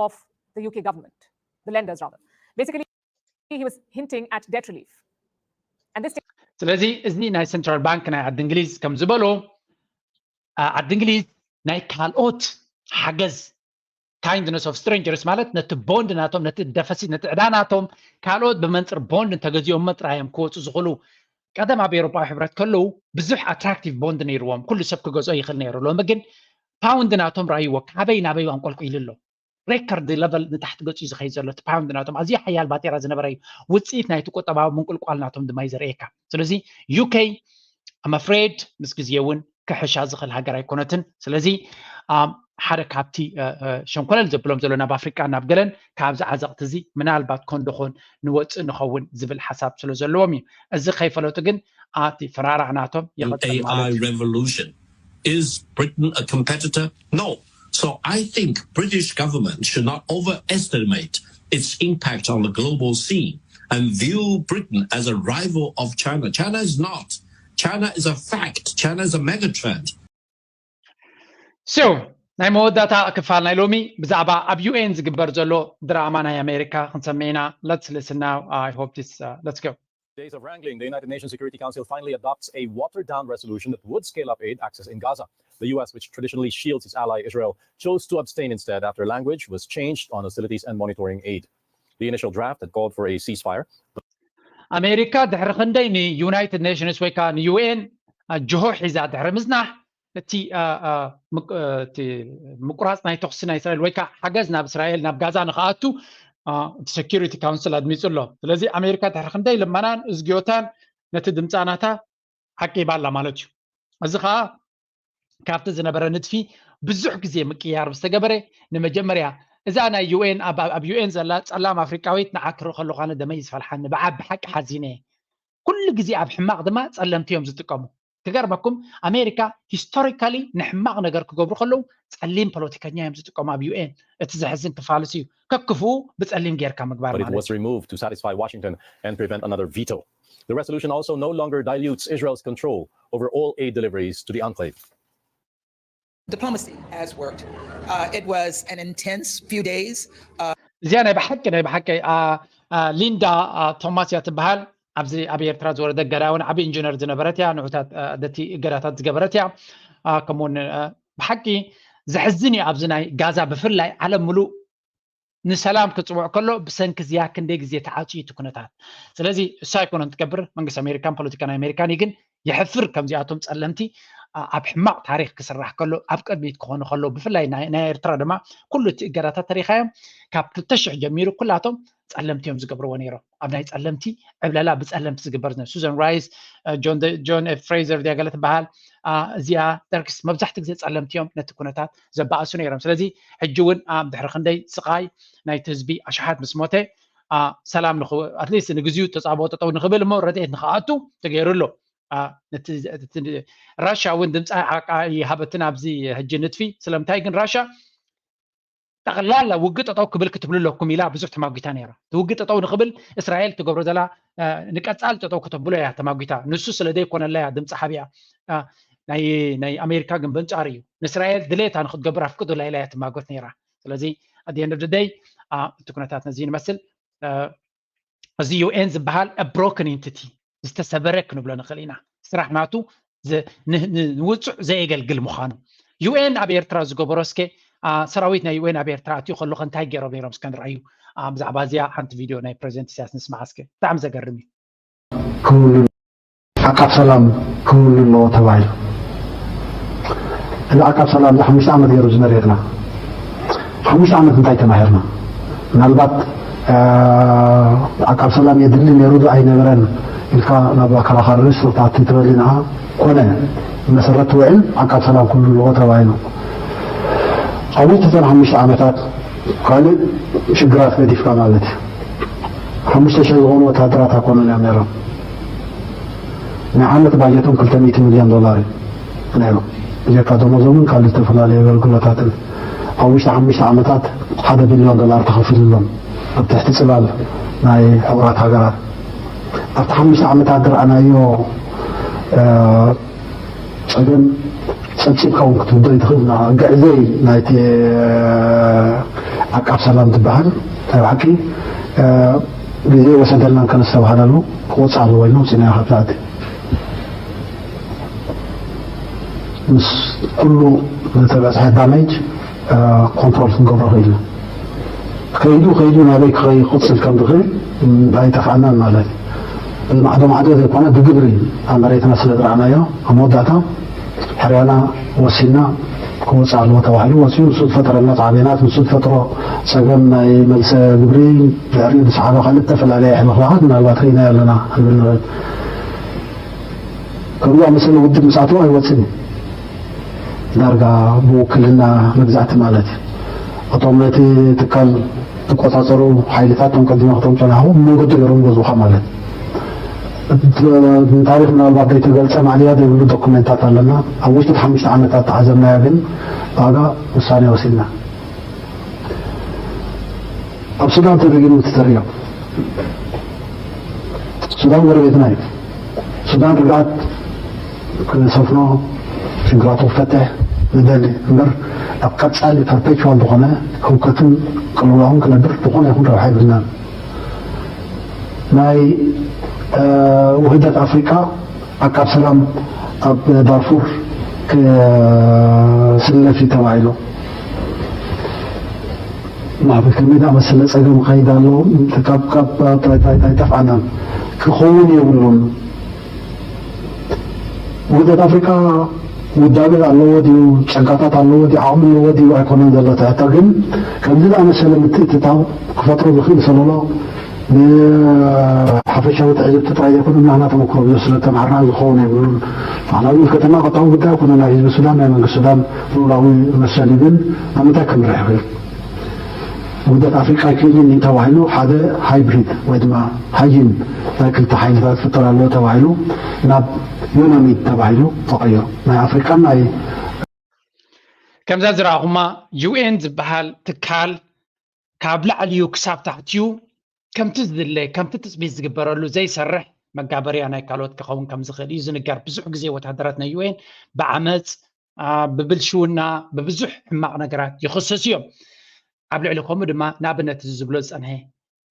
of the U K government, the lenders rather. Basically, he was hinting at debt relief. And this ስለዚ እዚ ናይ ሰንትራል ባንክ ናይ ዓዲ እንግሊዝ ከም ዝበሎ ዓዲ እንግሊዝ ናይ ካልኦት ሓገዝ kindness of strangers ማለት ነቲ ቦንድ ናቶም ነቲ ደፈሲት ነቲ ዕዳ ናቶም ካልኦት ብመንፅር ቦንድ እንተገዚኦም ጥራይ እዮም ክወፁ ዝኽእሉ። ቀደም ኣብ ኤሮፓዊ ሕብረት ከለዉ ብዙሕ ኣትራክቲቭ ቦንድ ነይርዎም ኩሉ ሰብ ክገዝኦ ይኽእል ነይሩ። ሎሚ ግን ፓውንድ ናቶም ራእይዎ ካበይ ናበይ ኣንቆልቁ ኢሉ ኣሎ። ሬከርድ ለቨል ንታሕቲ ገፂ ዝኸይድ ዘሎ እቲ ፓውንድ ናቶም ኣዝዩ ሓያል ባጤራ ዝነበረ እዩ። ውፅኢት ናይቲ ቁጠባዊ ምንቁልቋል ናቶም ድማ እዩ ዘርእየካ። ስለዚ ዩኬ I'm afraid ምስ ግዜ እውን ክሕሻ ዝኽእል ሃገር ኣይኮነትን። ስለዚ ሓደ ካብቲ ሸንኮለል ዘብሎም ዘሎ ናብ ኣፍሪቃ ናብ ገለን ካብዚ ዓዘቕቲ እዚ ምናልባት ኮንዶኾን ንወፅእ ንኸውን ዝብል ሓሳብ ስለ ዘለዎም እዩ። እዚ ከይፈለጡ ግን ኣቲ ፈራራሕ ናቶም AI revolution. Is Britain a competitor? No. So I think British government should not overestimate its impact on the global scene and view Britain as a rival of China. China is not. China is a fact. China is a megatrend. So ናይ መወዳእታ ክፋል ናይ ሎሚ ብዛዕባ ኣብ ዩኤን ዝግበር ዘሎ ድራማ ናይ ኣሜሪካ ክንሰምዕ ኢና። Let's listen now. I hope this uh, let's go. Days of wrangling, the United Nations Security Council finally adopts a watered down resolution that would scale up aid access in Gaza. The U S, which traditionally shields its ally Israel, chose to abstain instead after language was changed on hostilities and monitoring aid. The initial draft had called for a ceasefire. ኣሜሪካ ድሕሪ ክንደይ ንዩናይትድ ኔሽንስ ወይ ከዓ ንዩኤን ጅሆ ሒዛ ድሕሪ ምዝናሕ እቲ ምቁራፅ ናይ ተኩሲ ናይ እስራኤል ወይ ከዓ ሓገዝ ናብ እስራኤል ናብ ጋዛ ንክኣቱ እቲ ሴኪሪቲ ካውንስል ኣድሚፁ ኣሎ። ስለዚ ኣሜሪካ ድሕሪ ክንደይ ልመናን እዝግዮታን ነቲ ድምፃ ናታ ዓቂባ ኣላ ማለት እዩ። እዚ ከዓ ካብቲ ዝነበረ ንድፊ ብዙሕ ግዜ ምቅያር ዝተገበረ ንመጀመርያ እዛ ናይ ዩኤን ኣብ ዩኤን ዘላ ፀላም ኣፍሪቃዊት ንዓ ክርኢ ከለኳ ደመይ ዝፈልሓኒ ብዓ ብሓቂ ሓዚነ። ኩሉ ግዜ ኣብ ሕማቕ ድማ ፀለምቲ እዮም ዝጥቀሙ። ክገርመኩም ኣሜሪካ ሂስቶሪካሊ ንሕማቕ ነገር ክገብሩ ከለዉ ጸሊም ፖለቲከኛ እዮም ዝጥቀሙ ኣብ ዩኤን። እቲ ዘሕዝን ክፋልስ እዩ። ከክፍኡ ብጸሊም ጌርካ ምግባር But it ማለት was removed to satisfy Washington and prevent another veto. The resolution also no longer dilutes Israel's control over all aid deliveries to the enclave. Diplomacy has worked. Uh, it was an intense few days. Uh, እዚኣ ናይ ብሓቂ ናይ ብሓቂ ሊንዳ ቶማስ እያ ትበሃል። ኣብዚ ኣብ ኤርትራ ዝወረደ ገዳ እውን ዓብዪ ኢንጂነር ዝነበረት እያ። ንዑታት ደቲ እገዳታት ዝገበረት እያ። ከምኡውን ብሓቂ ዘሕዝን እዩ። ኣብዚ ናይ ጋዛ ብፍላይ ዓለም ምሉእ ንሰላም ክፅውዕ ከሎ ብሰንኪ እዚኣ ክንደይ ግዜ ተዓፅዩ እቲ ኩነታት። ስለዚ እሳ ኣይኮነን ትገብር፣ መንግስቲ ኣሜሪካን ፖለቲካ ናይ ኣሜሪካን እዩ። ግን የሕፍር ከምዚኣቶም ፀለምቲ ኣብ ሕማቕ ታሪክ ክስራሕ ከሎ ኣብ ቅድሚት ክኾኑ ከለዉ ብፍላይ ናይ ኤርትራ ድማ ኩሉ እቲ እገዳታት ተሪኻዮም ካብ ክልተ ሽሕ ጀሚሩ ኩላቶም ፀለምቲ እዮም ዝገብርዎ ነይሮም። ኣብ ናይ ፀለምቲ ዕብለላ ብፀለምቲ ዝግበር ዝነበረ ሱዛን ራይስ፣ ጆን ፍሬዘር ድያ ገለ ትበሃል እዚኣ ደርክስ መብዛሕትኡ ግዜ ፀለምቲ እዮም ነቲ ኩነታት ዘባእሱ ነይሮም። ስለዚ ሕጂ እውን ድሕሪ ክንደይ ስቓይ ናይቲ ህዝቢ ኣሽሓት ምስ ሞተ ሰላም ኣትሊስት ንግዚኡ ተፃብኦ ጠጠው ንክብል እሞ ረድኤት ንክኣቱ ተገይሩ ኣሎ። ራሻ እውን ድምፃ ሓቃ ይሃበትን ኣብዚ ሕጂ ንጥፊ ስለምንታይ ግን ራሻ ጠቕላላ ውግእ ጠጠው ክብል ክትብሉ ኣለኩም ኢላ ብዙሕ ተማጒታ ነይራ። እቲ ውግእ ጠጠው ንክብል እስራኤል ትገብሮ ዘላ ንቀፃል ጠጠው ከተብሎ እያ ተማጒታ። ንሱ ስለ ዘይኮነላ እያ ድምፂ ሓቢኣ። ናይ ኣሜሪካ ግን በንፃሩ እዩ። ንእስራኤል ድሌታ ንክትገብር ኣፍቅዱላ ኢላ እያ ትማጎት ነይራ። ስለዚ ኣደየንደደደይ እቲ ኩነታት ነዚ ንመስል እዚ ዩኤን ዝበሃል ብሮክን ኢንቲቲ ዝተሰበረ ክንብሎ ንኽእል ኢና። ስራሕ ናቱ ንውፁዕ ዘየገልግል ምዃኑ ዩኤን ኣብ ኤርትራ ዝገበሮ እስከ ሰራዊት ናይ ዩኤን ኣብ ኤርትራ ኣትዩ ከለኹ እንታይ ገይሮም ነይሮም እስከ ንርኣዩ። ብዛዕባ እዚኣ ሓንቲ ቪድዮ ናይ ፕሬዚደንት ኢሳያስ ንስማዕ እስከ። ብጣዕሚ ዘገርም እዩ። ክህሉ ዓቃብ ሰላም ክህሉ ኣለዎ ተባሂሉ። እዚ ዓቃብ ሰላም እዚ ሓሙሽተ ዓመት ገይሩ ዝመርየትና። ሓሙሽተ ዓመት እንታይ ተማሂርና? ምናልባት ዓቃብ ሰላም የድሊ ነይሩ ዶ ኣይነበረን ኢልካ ናብ ኣከራኻሪ ርእሲ ክትኣቱ ትበሊ ንዓ። ኮነ መሰረት ውዕል ዓቃብ ሰላም ክህሉ ኣለዎ ተባሂሉ። ኣብ ውሽጢ እተን ሓሙሽተ ዓመታት ካልእ ሽግራት ገዲፍካ ማለት እዩ። ሓሙሽተ ሽሕ ዝኾኑ ወታደራት ኣይኮኑን እዮም ነይሮም። ናይ ዓመት ባጀቶም ክልተ ሚእቲ ሚልዮን ዶላር እዩ ነይሩ። ብጀካ ደሞዞምን ካልእ ዝተፈላለዩ ኣገልግሎታትን ኣብ ውሽጢ ሓሙሽተ ዓመታት ሓደ ቢልዮን ዶላር ተኸፊሉሎም ኣብ ትሕቲ ፅላል ናይ ሕቡራት ሃገራት። ኣብቲ ሓሙሽተ ዓመታት ዝረኣናዮ ፀገም ፀብፂብካ እውን ክትውዶ ይትኽእል። ግዕዘይ ናይቲ ዓቃብ ሰላም ዝበሃል ናይ ብሓቂ ግዜ ወሰደልናን ከነስተባህለሉ ክወፅእ ኣለዎ ኢልና ውፂእናዮ። ካብቲ ምስ ኩሉ ዝተበፅሐ ዳሜጅ ኮንትሮል ክንገብሮ ክኢልና። ከይዱ ከይዱ ናበይ ክኸይ ክቕፅል ከም ዝኽእል ኣይጠፍኣናን ማለት እዩ። ብማዕዶ ማዕዶ ዘይኮነ ብግብሪ ኣብ መሬትና ስለ ዝረኣናዮ ኣብ መወዳእታ ሕርያና ወሲድና ክወፅእ ኣለዎ ተባሂሉ ወፂኡ። ንሱ ዝፈጠረና ፃዕቤናት፣ ንሱ ዝፈጥሮ ፀገም ናይ መልሰ ግብሪ ድሕሪኡ ዝሰዓበ ካልእ ዝተፈላለየ ሕልኽላኻት ምናልባት ርኢናዮ ኣለና ክንብል ንኽእል። ከምዚ ዝኣመሰለ ውድብ ምስ ኣተወ ኣይወፅን እዩ። ዳርጋ ብውክልና መግዛእቲ ማለት እዩ። እቶም ነቲ ትካል ዝቆፃፀሩ ሓይልታት እቶም ቀዲመ ክተምፅኡ ዝሃቡ ብመንገዲ ገይሮም ይገዝኡኻ ማለት እዩ። እቲ ንታሪክ ምናልባት ዘይተገልፀ ማዕልያ ዘይብሉ ዶኩሜንታት ኣለና። ኣብ ውሽጢ ሓሙሽተ ዓመታት ተዓዘብናዮ ግን ብኣጋ ውሳኔ ወሲድና። ኣብ ሱዳን ተደጊሙ እቲ ተርእዮ። ሱዳን ጎረቤትና እዩ። ሱዳን ርግኣት ክሰፍኖ ሽግራቱ ክፈትሕ ንደሊ እምበር ኣብ ቀፃሊ ፐርፔቹዋል ዝኾነ ህውከትን ቅልውላውን ክነብር ዝኾነ ይኹን ረብሓ የብልናን። ናይ ውህደት ኣፍሪቃ ዓቃብ ሰላም ኣብ ዳርፉር ክስለፍ እዩ ተባሂሉ። ማዕበል ከመይ ዝኣመሰለ ፀገም ይኸይድ ኣሎ። ካብ ካብ ኣይጠፍኣናን ክኸውን የብሉን። ውህደት ኣፍሪቃ ውዳበ ኣለዎ ድዩ? ጸጋታት ኣለዎ ድዩ? ዓቕሚ ኣለዎ ድዩ? ኣይኮነን ዘሎ እቲ ሕቶ። ግን ከምዚ ዝኣመሰለ ምትእትታው ክፈጥሮ ዝኽእል ሰለሎ ንሓፈሻዊ ትዕዝብቲ ጥራይ ዘይኮነ ናህና ተመክሮ ብዙሕ ስለ ተማሃርና ዝኸውን ኣይብሉን። ባዕላዊ ምልከተና ቀጥታዊ ጉዳይ ኣይኮነ ናይ ህዝቢ ሱዳን ናይ መንግስቲ ሱዳን ልኡላዊ መሰል እዩ። ግን ናብ ምንታይ ከምርሕ ይኽእል? ውህደት ኣፍሪቃ ኣይክእልን እዩ ተባሂሉ ሓደ ሃይብሪድ ወይ ድማ ሃይን ናይ ክልተ ሓይልታት ክፍጠር ኣለዎ ተባሂሉ ናብ ዩናሚት ተባሂሉ ተቐይሩ። ናይ ኣፍሪቃን ናይ ከምዛ ዝረኣኹማ ዩኤን ዝበሃል ትካል ካብ ላዕሊዩ ክሳብ ታሕቲዩ ከምቲ ዝድለ ከምቲ ትፅቢት ዝግበረሉ ዘይሰርሕ መጋበርያ ናይ ካልኦት ክኸውን ከም ዝኽእል እዩ ዝንገር። ብዙሕ ግዜ ወታደራት ናይ ዩኤን ብዓመፅ፣ ብብልሽውና፣ ብብዙሕ ሕማቕ ነገራት ይኽሰሱ እዮም። ኣብ ልዕሊ ከምኡ ድማ ንኣብነት እዚ ዝብሎ ዝፀንሐ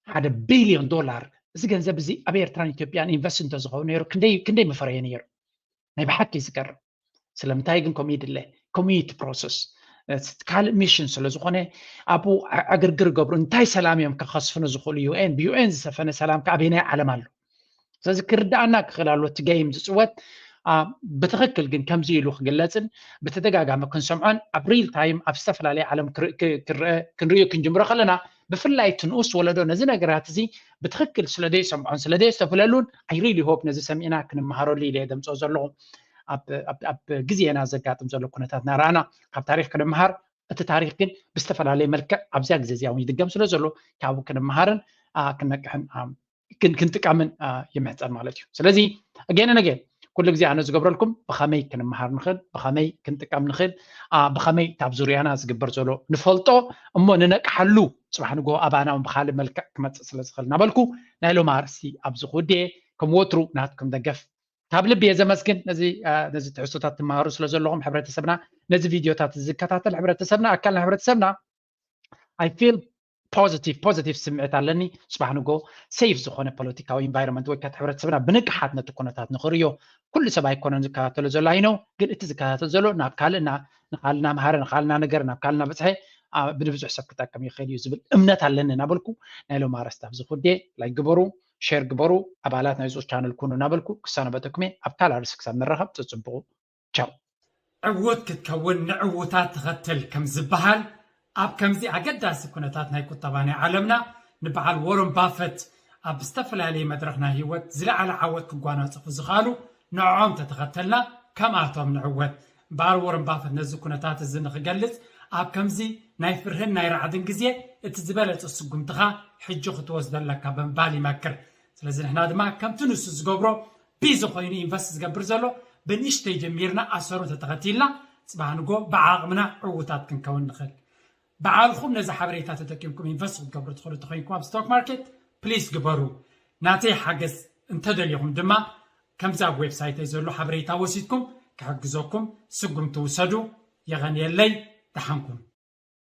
ሓደ ቢልዮን ዶላር፣ እዚ ገንዘብ እዚ ኣብ ኤርትራን ኢትዮጵያን ኢንቨስት እንተዝኸውን ነይሩ ክንደይ ምፈረየ ነይሩ? ናይ ብሓቂ ዝገርም። ስለምንታይ ግን ከምኡ ይድለ? ኮሚኒቲ ፕሮሰስ ካልእ ሚሽን ስለ ዝኾነ ኣብኡ ዕግርግር ገብሩ እንታይ ሰላም እዮም ከኸስፍኑ ዝኽእሉ? ዩኤን ብዩኤን ዝሰፈነ ሰላም ከ ኣበየናይ ዓለም ኣሎ? ስለዚ ክርዳኣና ክኽእል ኣሎ እቲ ገይም ዝፅወት። ብትኽክል ግን ከምዚ ኢሉ ክግለፅን ብተደጋጋሚ ክንሰምዖን ኣብ ሪል ታይም ኣብ ዝተፈላለየ ዓለም ክንሪኦ ክንጅምሮ ከለና፣ ብፍላይ እቲ ንኡስ ወለዶ ነዚ ነገራት እዚ ብትኽክል ስለ ዘይሰምዖን ስለ ዘየስተብህለሉን፣ I really hope ነዚ ሰሚዕና ክንመሃረሉ ኢለ ደምፅኦ ዘለኹ። ኣብ ግዜና ዘጋጥም ዘሎ ኩነታት እናረኣና ካብ ታሪክ ክንመሃር፣ እቲ ታሪክ ግን ብዝተፈላለየ መልክዕ ኣብዚያ ግዜ እዚኣ እውን ይድገም ስለ ዘሎ ካብኡ ክንመሃርን ክንነቅሕን ክንጥቀምን ይምሕፀን ማለት እዩ። ስለዚ ኣገነ ነገ ኩሉ ግዜ ኣነ ዝገብረልኩም ብኸመይ ክንመሃር ንኽእል፣ ብኸመይ ክንጥቀም ንኽእል፣ ብኸመይ ካብ ዙርያና ዝግበር ዘሎ ንፈልጦ እሞ ንነቅሓሉ፣ ፅባሕ ንግሆ ኣባና እውን ብካልእ መልክዕ ክመፅእ ስለ ዝኽእል እናበልኩ ናይ ሎም ኣርእስቲ ኣብዚ ክውድየ። ከም ወትሩ ናትኩም ደገፍ ካብ ልቢ እየ ዘመስግን። ነዚ ትሕዝቶታት ትመሃሩ ስለ ዘለኹም ሕብረተሰብና፣ ነዚ ቪድዮታት ዝከታተል ሕብረተሰብና፣ ኣካል ናይ ሕብረተሰብና I feel positive positive ስምዒት ኣለኒ። ፅባሕ ንጎ ሴፍ ዝኾነ ፖለቲካዊ ኢንቫይሮንመንት ወይ ከት ሕብረተሰብና ብንቅሓት ነቲ ኩነታት ንኽርእዮ ኩሉ ሰብ ኣይኮነን ዝከታተሎ ዘሎ ኣይነው፣ ግን እቲ ዝከታተል ዘሎ ናብ ካልእና ንኻልና መሃረ ንኻልና ነገር ናብ ካልእና በፅሐ ብንብዙሕ ሰብ ክጠቅም ይኽእል እዩ ዝብል እምነት ኣለኒ እናበልኩ ናይ ሎም ኣረስቲ ኣብዚ ኩዴ ላይክ ግበሩ፣ ሼር ግበሩ፣ ኣባላት ናይዚ ቻነል ኩኑ እናበልኩ ክሰናበተኩም እየ። ኣብ ካልእ ኣርእስቲ ክሳብ ንራኸብ ፅፅብቑ። ቻው። ዕዉት ክትከውን ንዕዉታት ተኸተል ከም ዝበሃል፣ ኣብ ከምዚ ኣገዳሲ ኩነታት ናይ ቁጠባ ናይ ዓለምና ንበዓል ወረን ባፈት ኣብ ዝተፈላለየ መድረኽ ናይ ህይወት ዝለዓለ ዓወት ክጓናጸፉ ዝኽኣሉ ንዕኦም ተተኸተልና ከምኣቶም ንዕወት። በዓል ወረን ባፈት ነዚ ኩነታት እዚ ንኽገልጽ ኣብ ከምዚ ናይ ፍርህን ናይ ራዕድን ግዜ እቲ ዝበለጸ ስጉምትኻ ሕጂ ክትወስዶ ኣለካ ብምባል ይመክር። ስለዚ ንሕና ድማ ከምቲ ንሱ ዝገብሮ ቢዚ ኮይኑ ኢንቨስት ዝገብር ዘሎ ብንእሽተይ ጀሚርና ኣሰሩ እንተተኸቲልና ፅባሕ ንጎ ብዓቕምና ዕዉታት ክንከውን ንኽእል። በዓልኹም ነዚ ሓበሬታ ተጠቂምኩም ኢንቨስት ክትገብሩ ትኽእሉ እንተኮይንኩም ኣብ ስቶክ ማርኬት ፕሊስ ግበሩ። ናተይ ሓገዝ እንተደሊኹም ድማ ከምዚ ኣብ ዌብሳይተይ ዘሎ ሓበሬታ ወሲድኩም ክሕግዘኩም ስጉምቲ ውሰዱ። የቐንየለይ። ደሓንኩን።